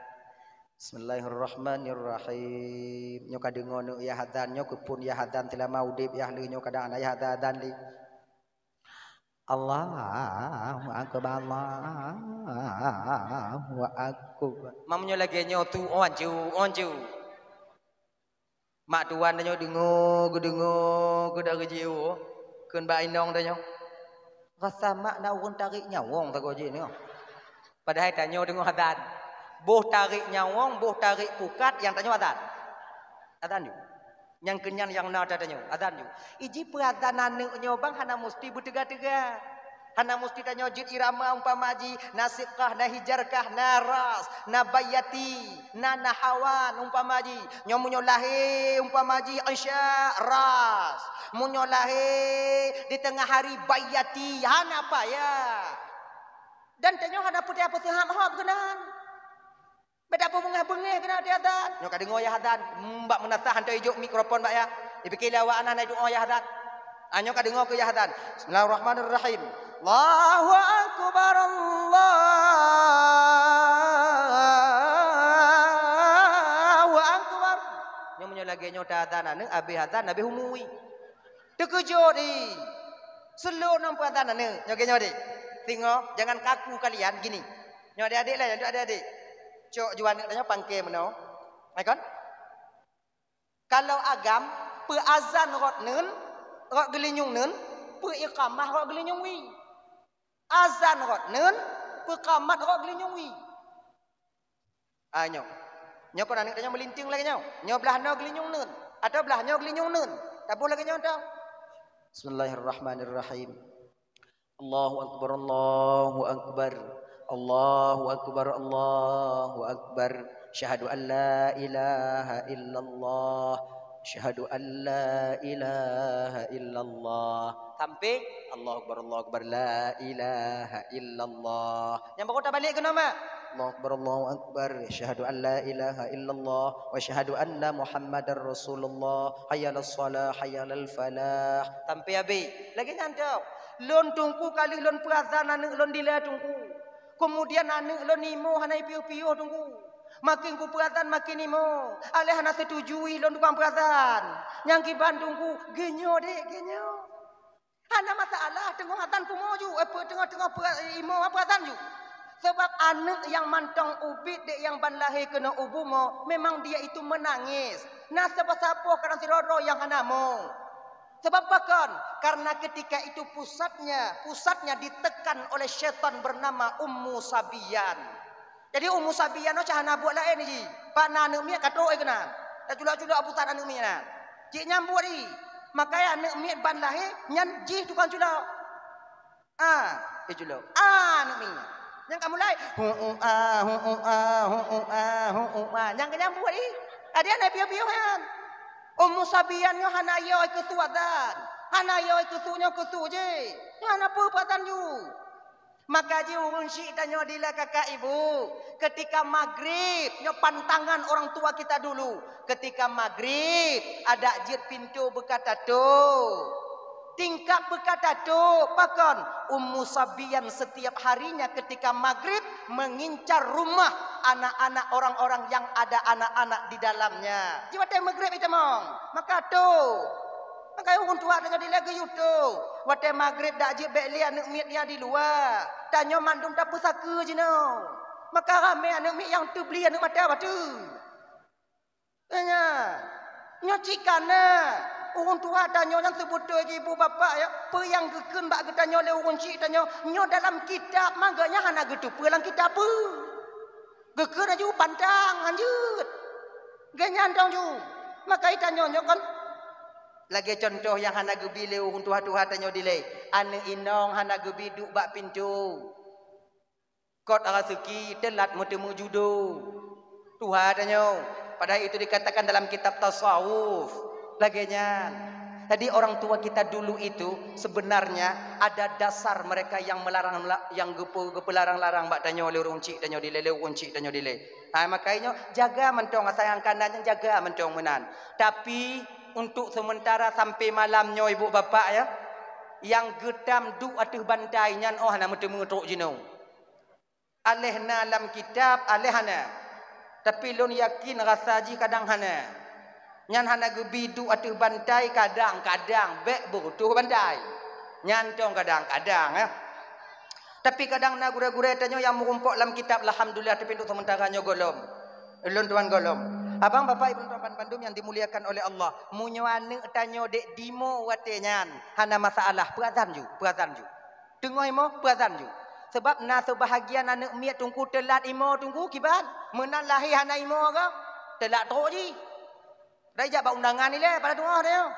Bismillahirrahmanirrahim. Nyoe ka deungoe neuk yah azan, nyoe keuphon yah azan seulama udeb yah lé nyoe kadang hana yah azan lé. Allahu akbar, Allahu akbar. Meunyoe lagée nyoe tu, on ju, on ju. Mak tuan tanyoe deungoe, geudeungoe, geudak geujiôh, kheun bak inong tanyoe. Rasa mak na ureuëng tarék nyawöng sagoe jih nyoe. Padahai tanyoe deungoe azan. Boh tarék nyawöng, boh tarék pukat nyang tanyoe azan. Azan ju. Nyang keunyan nyang na ata tanyoe, azan ju. Iji peuazan aneuk nyoe bang hana musti beuteuga-teuga. Hana musti tanyoe jeuet irama umpama jih, na siqah, na hijarkah, na ras, na baiyati, na nahawan umpama jih. Nyoe meunyoe lahé umpama jih Isya, ras. Meunyoe lahé di teungoh hari baiyati, hana payah. Dan tanyoe hana peureulée peuseuhat hop keunan. Bék tapeubungah-bungah keunan di azan. Nyoe ka deungoe yah azan, hmm, bak meunasah hantom ijok mikrofon bak yah. Dipike lé awak na na idoe yah azan. Ah, nyoe ka deungoe keu yah azan. Bismillahirrahmanirrahim. Allahu akbar, Allahu akbar. Nyoe meunyoe lagée nyoe ta azan aneuk, abéh azan, abéh umui. Teukeujot di. Seulon nyang peuazan aneuk. Nyoe geuh nyoe deh. Singoh, jangan kaku kalian gini. Nyoe adék-adék lah, nyoe adék-adék. Cok ju aneuk tanyoe pangke meunoe. Hai kon? Kalau agam, peuazan rot neun, rot geulinyueng neun, peuiqamah rot geulinyueng wie. Azan rot neun, peuqamat rot geulinyueng wie. Ah, nyoe. Nyoe kon aneuk tanyoe meulinting lagée nyoe. Nyoe blah noe geulinyueng neun. Atawa blah nyoe geulinyueng neun. Taboh lagée nyoe tau. Bismillahirrahmanirrahim. Allahu akbar, Allahu akbar. Allahu akbar, Allahu akbar. Asyhadu an la ilaha illallah. Asyhadu an la ilaha illallah. Sampai Allahu akbar, Allahu akbar, la ilaha illallah. Nyang baru tabalik keunoe mak. Allahu akbar, Allahu akbar. Asyhadu an la ilaha illallah wa asyhadu anna Muhammadar Rasulullah. Hayya 'alas shalah, hayya 'alal falah. Sampai habis. Lagée nyan tau. Lôn Teungku ka lheueh lôn peuazan aneuk lôn dila Teungku. Kemudian aneuk lôn imo hana ipiôh-piôh Teungku. Makin kupeuazan makin imo. Aléh hana setuju lôn tukang peuazan. Nyang kiban Teungku, geuh nyoe deh, geuh nyoe. Hana masalah, teungoh azan kumoe ju, eh, peu-, teungoh-teungoh peu-, imo peuazan ju. Sebab aneuk nyang mantong ubit dek nyang ban lahé keunoe u bumoe, memang dia itu menangis. Na saboh-saboh kadang sidroe-droe nyang hana mo. Sebab pakon? Karena ketika itu pusatnya, pusatnya ditekan oleh syaitan bernama Ummu Sabiyan. Jadi Ummu Sabiyan nyoe cah hana buet laén ji. Pat na aneuk miet ka trok keunan. Taculok-culok pusat aneuk miet nyan. Cit nyan buet ji. Makanya aneuk miet ban lahé nyan jih tukang culok. Ah, iculok. Ah, aneuk miet. Nyang ka mulai, hu-u, ah, hu-u, ah, hu-u, ah, hu-u, ah. Nyang ka nyang buet ji. Ada aneuk piôh-piôh nyan. Ummu Sabiyan nyoe hana yo keu su azan. Hana yo keu su nyoe keu su ji. Nyoe hana peue peuazan ju. Maka ji ureuëng syik tanyoe dila kakak ibu, ketika maghrib, nyoe pantangan orang tua kita dulu, ketika maghrib, adak jeuet pintoe beuka tatôp. Tingkap beuka tatôp, pakon? Ummu Sabiyan setiap harinya ketika maghrib mengincar rumah anak-anak orang-orang yang ada anak-anak di dalamnya. Ji watée maghrib itamong, maka tôp. Maka ureuëng tuha tanyoe dilée geuyue tôh. Watée maghrib dak jeuet bék lé aneuëk miet nyang di luwa. Tanyoe mandum tapeusaka jinoe. Maka ramé aneuëk miet nyang teubli aneuëk mata bateue. Nyan, nyoe cit kana. Ureuëng tuha tanyoe nyang seubeutôi jih ibu bapak ya, peue nyang geukheun bak geutanyoe lé ureuëng chik tanyoe, nyoe dalam kitab, mangga nyan hana geuteupeue lam kitab peue. Geukheun laju pantang hanjeuet. Geuh nyan dong ju. Maka tanyoe nyoe kon lagée cuntoh nyang hana geubi lé ureuëng tuha-tuha tanyoe dilée. Aneuëk inong hana geubi duek bak pintoe. Kot raseuki teulat meuteumé judo. Tuha tanyoe. Padahal itu dikatakan dalam kitab tasawuf. Lagée nyan. Jadi orang tua kita dulu itu sebenarnya ada dasar mereka yang melarang, yang geupeu-, geupeularang-larang bak tanyoe lé ureuëng chik tanyoe dilée, lé ureuëng chik tanyoe dilée. Ha, makajih nyoe jaga mantong asai angkana nyan jaga mantong meunan. Tapi untuk sementara sampai malam nyoe ibu bapak ya, nyang geutam duek ateueh bantai nyan oh hana meuteumé trok jinoe. Aléh na lam kitab, aléh hana. Tapi lôn yakin rasa jih kadang hana. Nyan hana geubi duek ateueh bantai kadang-kadang bék beureutoh bantai. Nyan tong kadang-kadang, eh. Tapi kadang na gurée-gurée tanyoe nyang meurumpok lam kitab, alhamdulillah, tapi untuk sementara nyoe gohlom. Ulôn tuan gohlom. Abang, bapak, ibu, tuan bandum yang dimuliakan oleh Allah. Meunyoe aneuëk tanyoe dék dimo watée nyan, hana masalah, peuazan ju, peuazan ju. Teungoh imo, peuazan ju. Sebab na seubahagian aneuëk miet teungku teulat imo teungku kiban. Meunan lahé hana imo ka, teulat trok jih. Dah ijak bak undangan ilée pada teungoh dia.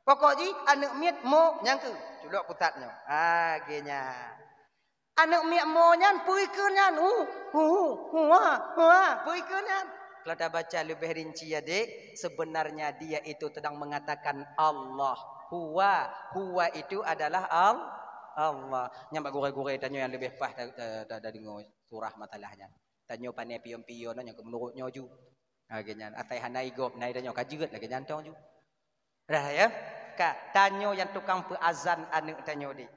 Pokok jih aneuëk miet mo nyang keu culok pusat nyoe. Ha, geuh nyan. Aneuëk miet mo nyan peue ikeu nyan? Hu, hu, hu, hua, hua, peue ikeu nyan? Kalau tabaca lebih rinci ya, Dek, sebenarnya dia itu sedang mengatakan Allah. Huwa, huwa itu adalah Al-, Allah. Nyang bak gurée-gurée tanyoe nyang lebih pah ta-, ta-, ta-, tadeungoe surah masalah nyan. Tanyoe pane pion-pion nyang keu meunurot nyoe ju. Lagée nyan, asai hana igop, na tanyoe ka jeuet lagée nyan tong ju. Dah ya, ka tanyoe nyang tukang peuazan aneuëk tanyoe deh.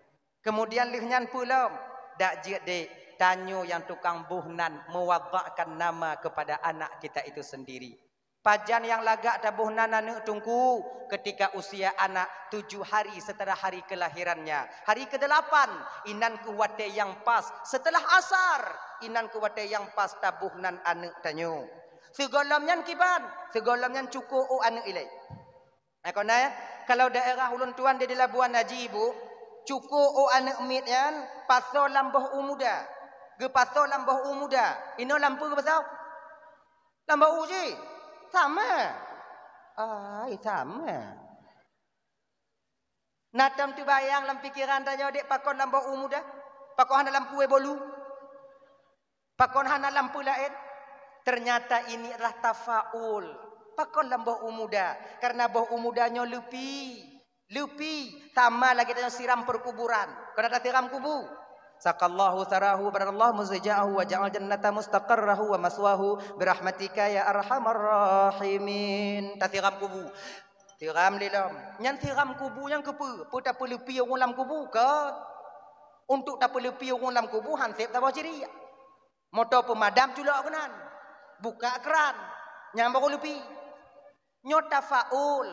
Kemudian lheueh nyan peue lom, dak jeuet deh, tanyoe nyang tukang boh nan, mewadakkan nama kepada anak kita itu sendiri. Pajan nyang lagak taboh nan aneuëk teungku, ketika usia anak tujuh hari setelah hari kelahirannya, hari kedelapan, inan keuh watée nyang pas setelah asar, inan keuh watée nyang pas taboh nan aneuëk tanyoe. Sigohlom nyan kiban, sigohlom nyan cukôp ôk aneuëk ilée. Nah, kon na ya, kalau daerah ulôn tuan di, di Labuan Haji, Ibu, cukôp ôk aneuëk miet nyan pasoe lam boh u muda. Geupasoe lam boh u muda. Inoe lam peue geupasoe? Lam boh u jih. Sama. Ai, sama. Na tom teubayang lam pikeran tanyoe dek pakon lam boh u muda? Pakon hana lam kue bolu? Pakon hana lam peue laén? Ternyata ini adalah tafaul. Pakon lam boh u muda? Karena boh u muda nyoe leupi. Leupi sama lagée tanyoe siram perkuburan. Kon na tasiram kubu. Saqallahu sarahu, baradallahu muzja'ahu, wa ja'al jannata mustaqarrahu wa maswahu, birahmatika ya arhamar rahimin. Tasiram kubu. Siram lé lom. Nyan siram kubu nyan keupeue? Peue tapeuleupi ureuëng lam kubu? Kon. Untuk tapeuleupi ureuëng lam kubu, han sép saboh ciriak. Moto peumadam culok keunan. Buka kran. Nyan baru leupi. Nyoe tafaul.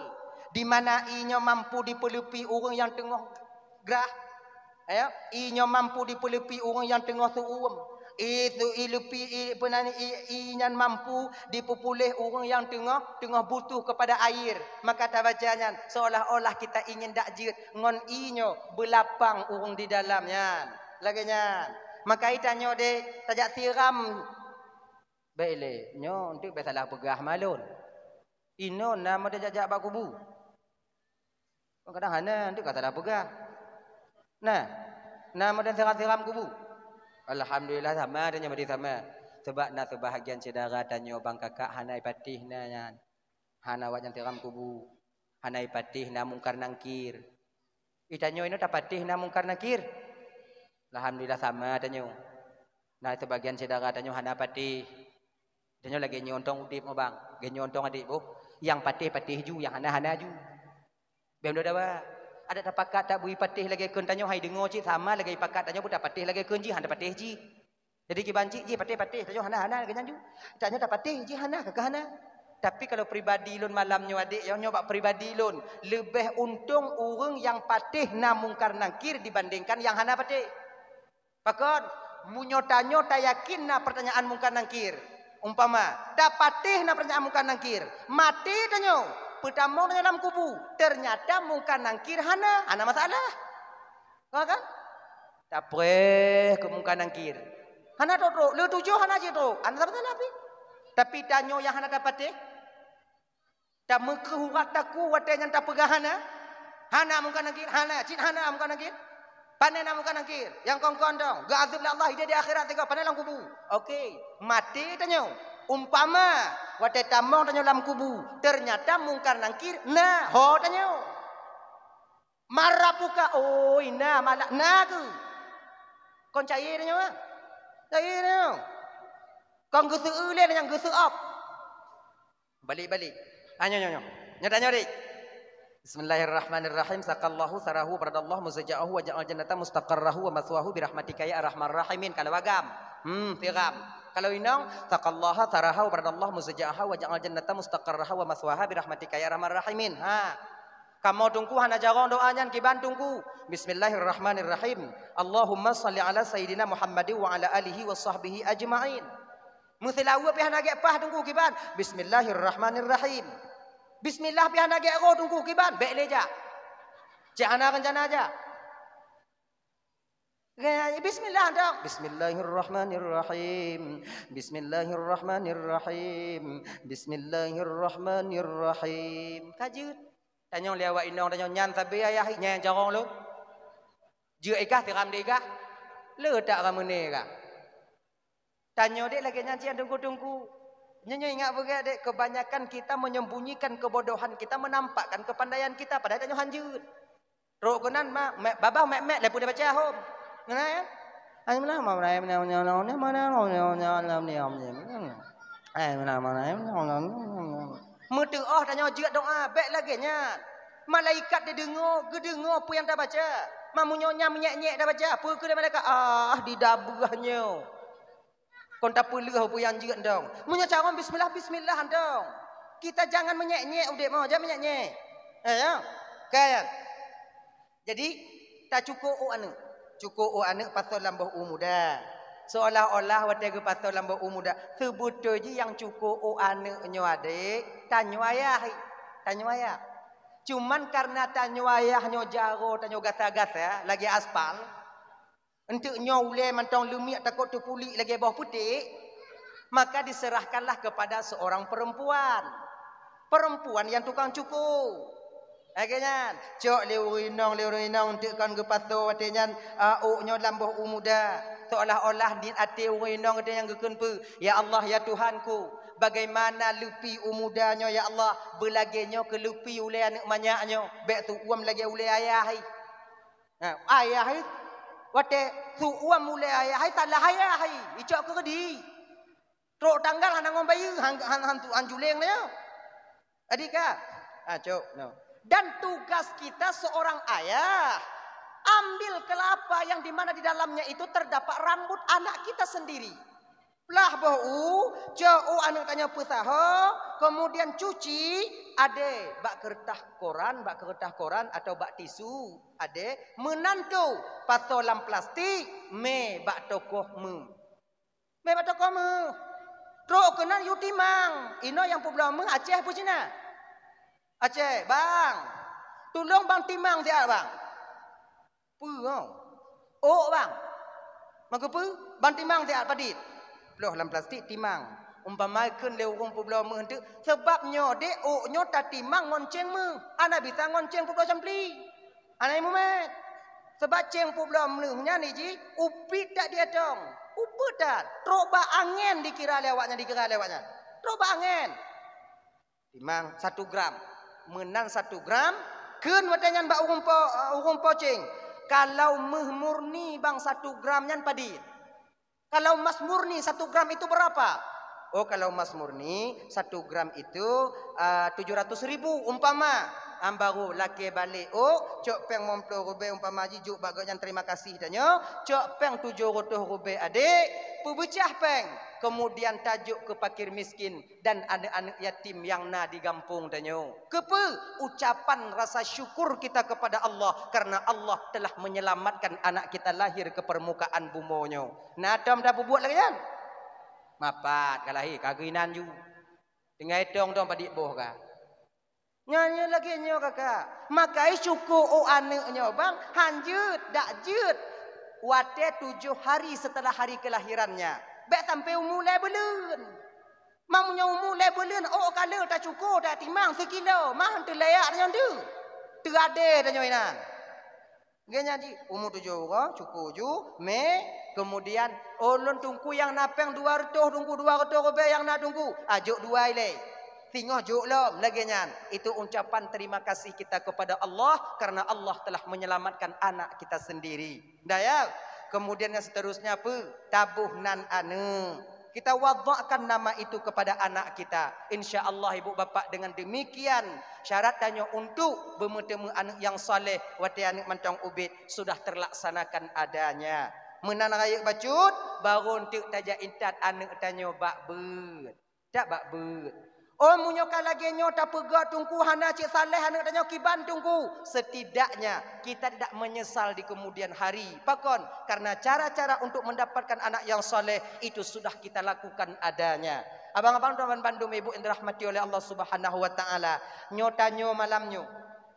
Di mana ie nyoe mampu dipeuleupi ureuëng nyang teungoh grah. Ya, ie nyoe mampu dipeuleupi ureuëng nyang teungoh seuuem. Ie su-, ie leupi, ie, apa nan, ie, ie nyan mampu dipeupuléh ureuëng nyang teungoh, teungoh butuh kepada air. Maka tabaca nyan seolah-olah kita ingin dak jeuet ngon ie nyoe beulapang ureuëng di dalam nyan. Lagée nyan. Maka ie tanyoe deh tajak siram. Bék lé, nyoe untuk bék salah peugah malon. Inoe na meudan jak-jak bak kubu. Kadang hana, untuk ka salah peugah. Nah, na meudan siram-siram kubu. Alhamdulillah sama tanyoe meudan sama. Sebab na seubahagian syedara tanyoe bang kakak hana ipatéh na nyan. Hana awak nyan siram kubu. Hana ipatéh na Mungkar Nangkir. Ih, tanyoe inoe tapatéh na Mungkar Nakir. Alhamdulillah sama tanyoe. Na seubagian syedara tanyoe hana patéh. Tanyoe lagée nyoe tong udeb mubang. Lagée nyoe tong adek boh. Nyang patéh-patéh ju, nyang hana-hana ju. Bèk meudua dawa. Adak tapakat tak bui patéh lagée kheun tanyoe hai deungoe cit sama lagée pakat tanyoe pun tapatéh lagée kheun jih hana patéh jih. Jadi kiban cit jih patéh-patéh, tanyoe hana-hana lagée nyan ju. Tanyoe tapatéh jih hana, ka hana. Tapi kalau pribadi lôn malam nyoe adék, nyoe bak pribadi lôn, leubeh untông ureuëng nyang patéh na Mungkar Nangkir dibandingkan nyang hana patéh. Pakon, meunyoe tanyoe tayakin na peurtanyaan Mungkar Nangkir, umpama, tapatéh na peurtanyaan Mungkar Nangkir, maté tanyoe, peutamong tanyoe lam kubu, teunyata Mungkar Nangkir hana, hana masalah. Ka kan? Tapreh keu Mungkar Nangkir. Hana trok-trok, le tujoh hana jeuet trok. Hana masalah pih. Tapi tanyoe nyang hana tapatéh, tameukeuh urat takue watée nyan tapeugah hana? Hana Mungkar Nangkir, hana, cit hana Mungkar Nangkir. Pane na Mungkar Nangkir, nyang kon-kon dong, geuazeueb lé Allah idéh di akhirat sigoe, pane lam kubu. Oke, maté tanyoe. Umpama watée tamong tanyoe lam kubu, teunyata Mungkar Nangkir na ho tanyoe. Man rabbuka, oi, na malak na keuh. Kon cayée tanyoe, ah. Cayée tanyoe. Kon geuseueu lé nyang geuseuop. Balik-balik. Ah, nyoe, nyoe, nyoe. Nyoe tanyoe, Dik. Bismillahirrahmanirrahim. Saqallahu sarahu baradallahu muzaja'ahu wa ja'al jannata mustaqarrahu wa maswahu birahmatika ya arhamar rahimin. Kalau agam. Hmm, siram. Kalau inong, saqallaha saraha wa baradallahu muzaja'aha wa ja'al jannata mustaqarraha wa maswaha birahmatika ya arhamar rahimin. Ha. Kamoe teungku hana jarong doa nyan kiban teungku. Bismillahirrahmanirrahim. Allahumma shalli ala sayyidina Muhammadin wa ala alihi wa sahbihi ajma'in. Meuseulaweue pih hana gét paih teungku kiban. Bismillahirrahmanirrahim. Bismillah pih hana gét roh teungku kiban. Bék lé jak. Cit hana reuncana jak. Gaya, bismillah dong. Bismillahirrahmanirrahim. Bismillahirrahmanirrahim. Bismillahirrahmanirrahim. Ka jeuet. Tanyong lé awak inong tanyong nyan sabe ayah nyan jarong lôn. Jeuet ikah tiram deh ikah. Le tak ramene ikah. Tanyoe dek lagée nyan cit teungku-teungku. Nyoe, nyoe ingat beugét dek, kebanyakan kita menyembunyikan kebodohan kita, menampakkan kepandaian kita, padahai tanyoe hanjeuet. Trok keunan ma, mek, babah mek-mek lé peue baca hom. Ngenai ya? Meuteuoh tanyoe jeuet doa, bék lagée nyan. Malaikat dideungoe, geudeungoe peue nyang tabaca. Mamunyoe nyang menyek-nyek tabaca, peue keu lé malaikat? Ah, didabeuh nyoe. Kon tapeuleueh peue nyang jeuet dong. Meunyoe carông bismillah, bismillah dong. Kita jangan menyek-nyek udeb mo, jangan menyek-nyek. Eh, ya. Kan? Jadi, tacukok ôk aneuk. Cukok ôk aneuk pasoe lam boh u muda. Seolah-olah watée geupasoe lam boh u muda, seubeutôi jih nyang cukok ôk aneuk nyoe adek, tanyoe ayah. Tanyoe ayah. Cuman karena tanyoe ayah nyoe jaroe tanyoe gasa-gasa lagée aspal, enteuk nyoe ulée mantong leumiek takot teupulik lagée boh putéh, maka diserahkanlah kepada seorang perempuan. Perempuan yang tukang cukur. Lagée nyan, cok lé ureuëng inong, lé ureuëng inong enteuk kon geupasoe watée nyan, a, ôk nyoe lam boh u muda. Seolah-olah di até ureuëng inong watée nyan geukheun peue, "Ya Allah, ya Tuhanku, bagaimana leupi u muda nyoe, ya Allah, beulagée nyoe keu leupi ulée aneuk manyak nyoe, bék seuuem lagée ulée ayah hai." Nah, ayah hai, watée seuuem ulée ayah hai, salah ayah hai, icok keu keudi. Trok tanggal hana ngon bayeue, han, han, han, han juleng nyoe. Tadi ka? Ah, cok, no. Dan tugas kita seorang ayah, ambil kelapa yang di mana di dalamnya itu terdapat rambut anak kita sendiri. Plah boh u, cok u aneuk tanyoe peusaho, kemudian cuci, ade bak keureutah koran, bak keureutah koran atau bak tisu, ade, meunan tu pasoe lam plastik, mé bak tokoh meuh. Mé bak tokoh meuh. Trok keunan yue timang, inoe nyang peubloe meuh Aceh peue Cina? Aceh, bang. Tulông bang timang siat bang. Peue, oh? Ôk, bang. Maka peue? Bang timang siat padit. Ploh lam plastik timang. Umpama kheun lé ureuëng peubloe meuh teuk, sabab nyoe dek ôk nyoe tatimang ngon céng meuh. Hana bisa ngon céng peubloe campli. Hana mumet. Sabab céng peubloe meuh nyan jih, upiet that diatong. Upiet that. Trok bak angén dikira lé awaknyan, dikira lé awaknyan. Trok bak angén. Timang satu gram. Meunan satu gram, kheun watée nyan bak ureuëng po, ureuëng po céng. Kalau meuh murni bang satu gram nyan padit? Kalau emas murni satu gram itu berapa? Oh, kalau emas murni satu gram itu, ah, tujuh ratus ribu umpama. Am baru lakée balek, oh, cok péng limong ploh rubée umpama jih jok bak gobnyan terima kasih tanyoe, cok péng tujoh reutôh rubée adek, Peubeucah péng, kemudian tajok keu fakir miskin dan aneuk-aneuk yatim nyang na di gampông tanyoe. Keupeue? Ucapan rasa syukur kita kepada Allah karena Allah telah menyelamatkan anak kita lahir ke permukaan bumoe nyoe. Na tom tapeubuet lagée nyan? Mapat ka lahé, ka geuinan ju. Tinggai tong dong padit boh ka. Nyan, nyan lagée nyoe, kakak. Makai syukur, oh, aneuk nyoe, bang, han jeuet, dak jeuet. Watée tujoh hari setelah hari kelahirannya. Bék sampai umu lhée buleuen. Meunyoe umu lhée buleuen, oh, ka le tacuko, tatimang sikilo, mah teuleyak tanyoe deuh. Teuadé tanyoe inan. Geuhnyan jih, umu tujoh uroe, cuko ju, mé, kemudian, oh, lôn teungku nyang na péng dua reutôh teungku, dua reutôh ribée nyang na teungku, ah, jok dua ilée. Singoh jok lom, lagée nyan. Itu ucapan terima kasih kita kepada Allah karena Allah telah menyelamatkan anak kita sendiri. Dah ya? Kemudian yang seterusnya apa? Taboh nan aneuk. Kita wadakkan nama itu kepada anak kita. Insya Allah, ibu bapak, dengan demikian syarat tanyoe untuk beumeuteumé aneuk nyang saleh, watée aneuk mantong ubit sudah terlaksanakan adanya. Meunan rayeuk bacut, barô eunteuk tajak intat aneuk tanyoe bak beuet. Tak bak beuet. Oh, meunyoe ka lagée nyoe tapeugah teungku hana cit saleh aneuk tanyoe kiban teungku, setidaknya kita tidak menyesal di kemudian hari. Pakon? Karena cara-cara untuk mendapatkan anak yang saleh itu sudah kita lakukan adanya. Abang-abang dan bandum ibu yang dirahmati oleh Allah Subhanahu wa Taala, nyoe tanyoe malam nyoe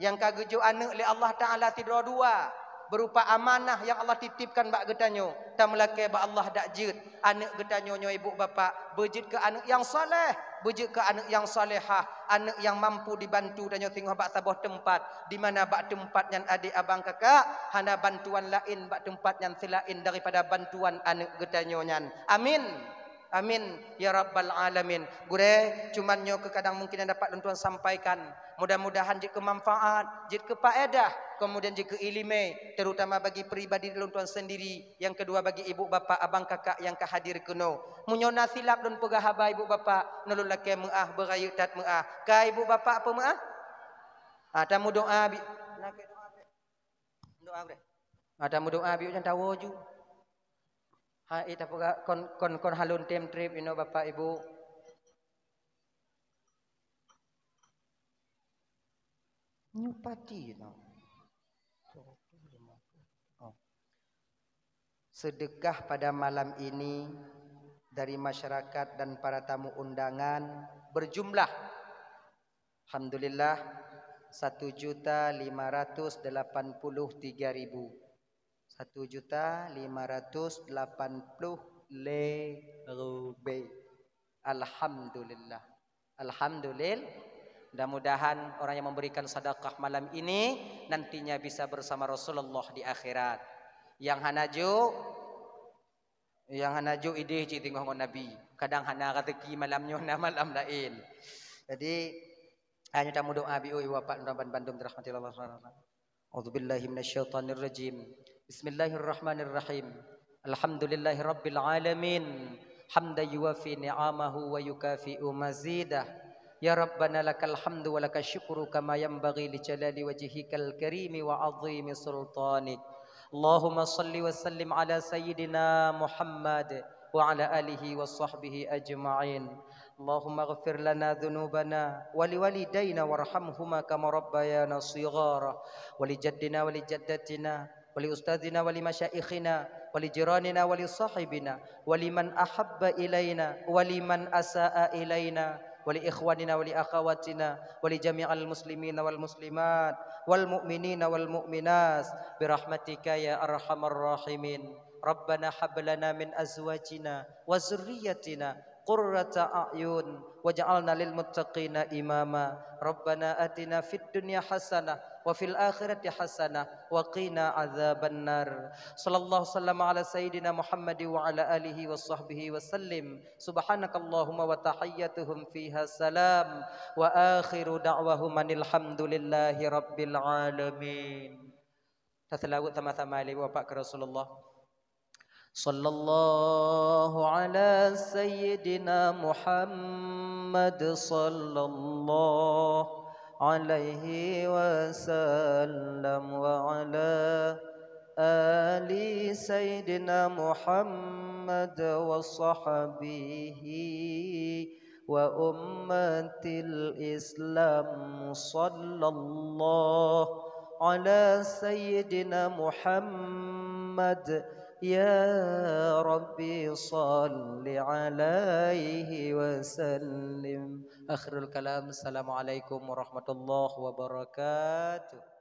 nyang ka geujok aneuk lé Allah Taala sidroe dua, berupa amanah nyang Allah titipkan bak geutanyoe. Tameulakée bak Allah dak jeuet aneuk geutanyoe nyoe, ibu bapak, beujeuet keu aneuk nyang saleh, beujeuet keu aneuk nyang salehah, aneuk nyang mampu dibantu tanyoe singoh bak saboh teumpat, di mana bak teumpat nyan, adik, abang, kakak, hana bantuan laén bak teumpat nyan seulaén daripada bantuan aneuk geutanyoe nyan. Amin. Amin ya rabbal alamin. Gurée, cuman nyoe keu kadang mungkin nyang dapat lôn tuan sampaikan. Mudah-mudahan jeuet keu manfaat, jeuet keu faedah, kemudian jeuet keu iéleumé, terutama bagi pribadi lôn tuan sendiri, nyang keudua bagi ibu bapak, abang kakak nyang ka hadir keunoe. Meunyoe na silap lôn peugah haba ibu bapak, nyoe lôn lakée meuáh, beurayeuk that meuáh. Ka ibu bapak peumeuáh? Ah, tameudoá bi-, lakée doá bi-, doá gurée. Ah, tameudoá biôh nyan tawoe ju. Hai, tapeugah kon, kon, kon halon tem treb inoe bapak ibu. Nyoe pati no. Oh. Sedekah pada malam ini dari masyarakat dan para tamu undangan berjumlah, alhamdulillah, satu juta lima ratus delapan puluh tiga ribu. Satu juta lima ratus delapan puluh lé ribée. Alhamdulillah. Alhamdulillah. Mudah-mudahan orang yang memberikan sedekah malam ini nantinya bisa bersama Rasulullah di akhirat. Nyang hana jok, nyang hana jok idéh cit teungoh ngon Nabi. Kadang hana rezeki malam nyoe, na malam laén. Jadi, hanya tameudoá biôh ibu bapak dan bandum dirahmati Allah Subhanahu wa taala. A'udzubillahi minasyaitonirrajim. Bismillahirrahmanirrahim. Alhamdulillahirabbil alamin. Hamdan yuwafi ni'amahu wa yukafi'u mazidah. Ya Rabbana, lakal hamdu wa lakasy syukru kama yanbaghi li jalali wajhikal karimi wa 'azimi sultanik. Allahumma shalli wa sallim ala sayyidina Muhammad wa ala alihi wa sahbihi ajma'in. Allahumma ighfir lana dzunubana wa liwalidaina warhamhuma kama rabbayana shighara, wa li jaddina wa li jaddatina, wa li ustadzina wa li masyaikhina, wa li jiranina wa li sahibina, wa liman ahabba ilaina, wa liman asaa ilaina, wa li ikhwanina wa li akhawatina, wa li jami'al muslimina wal muslimat, wal mu'minina wal mu'minat, bi rahmatika ya arhamar rahimin. Rabbana hab lana min azwajina wa dzurriyyatina qurrata a'yun waj'alna lil muttaqina imama. Rabbana atina fid dunya hasanah wa fil akhirati hasanah wa qina adzabannar. Sallallahu sallama ala sayyidina Muhammad wa ala alihi wa sahbihi wa sallim. Subhanakallahumma wa tahiyyatuhum fiha salam. Wa akhiru da'wahum anil hamdulillahi rabbil alamin. Taseulaweuet sama-sama lé Bapak keu Rasulullah. Sallallahu ala sayyidina Muhammad sallallahu alaihi wasallam wa ala آل سيدنا محمد وصحبه وأمة الإسلام. صلى الله على سيدنا محمد. يا ربي صل عليه وسلم. آخر الكلام، السلام عليكم ورحمة الله وبركاته.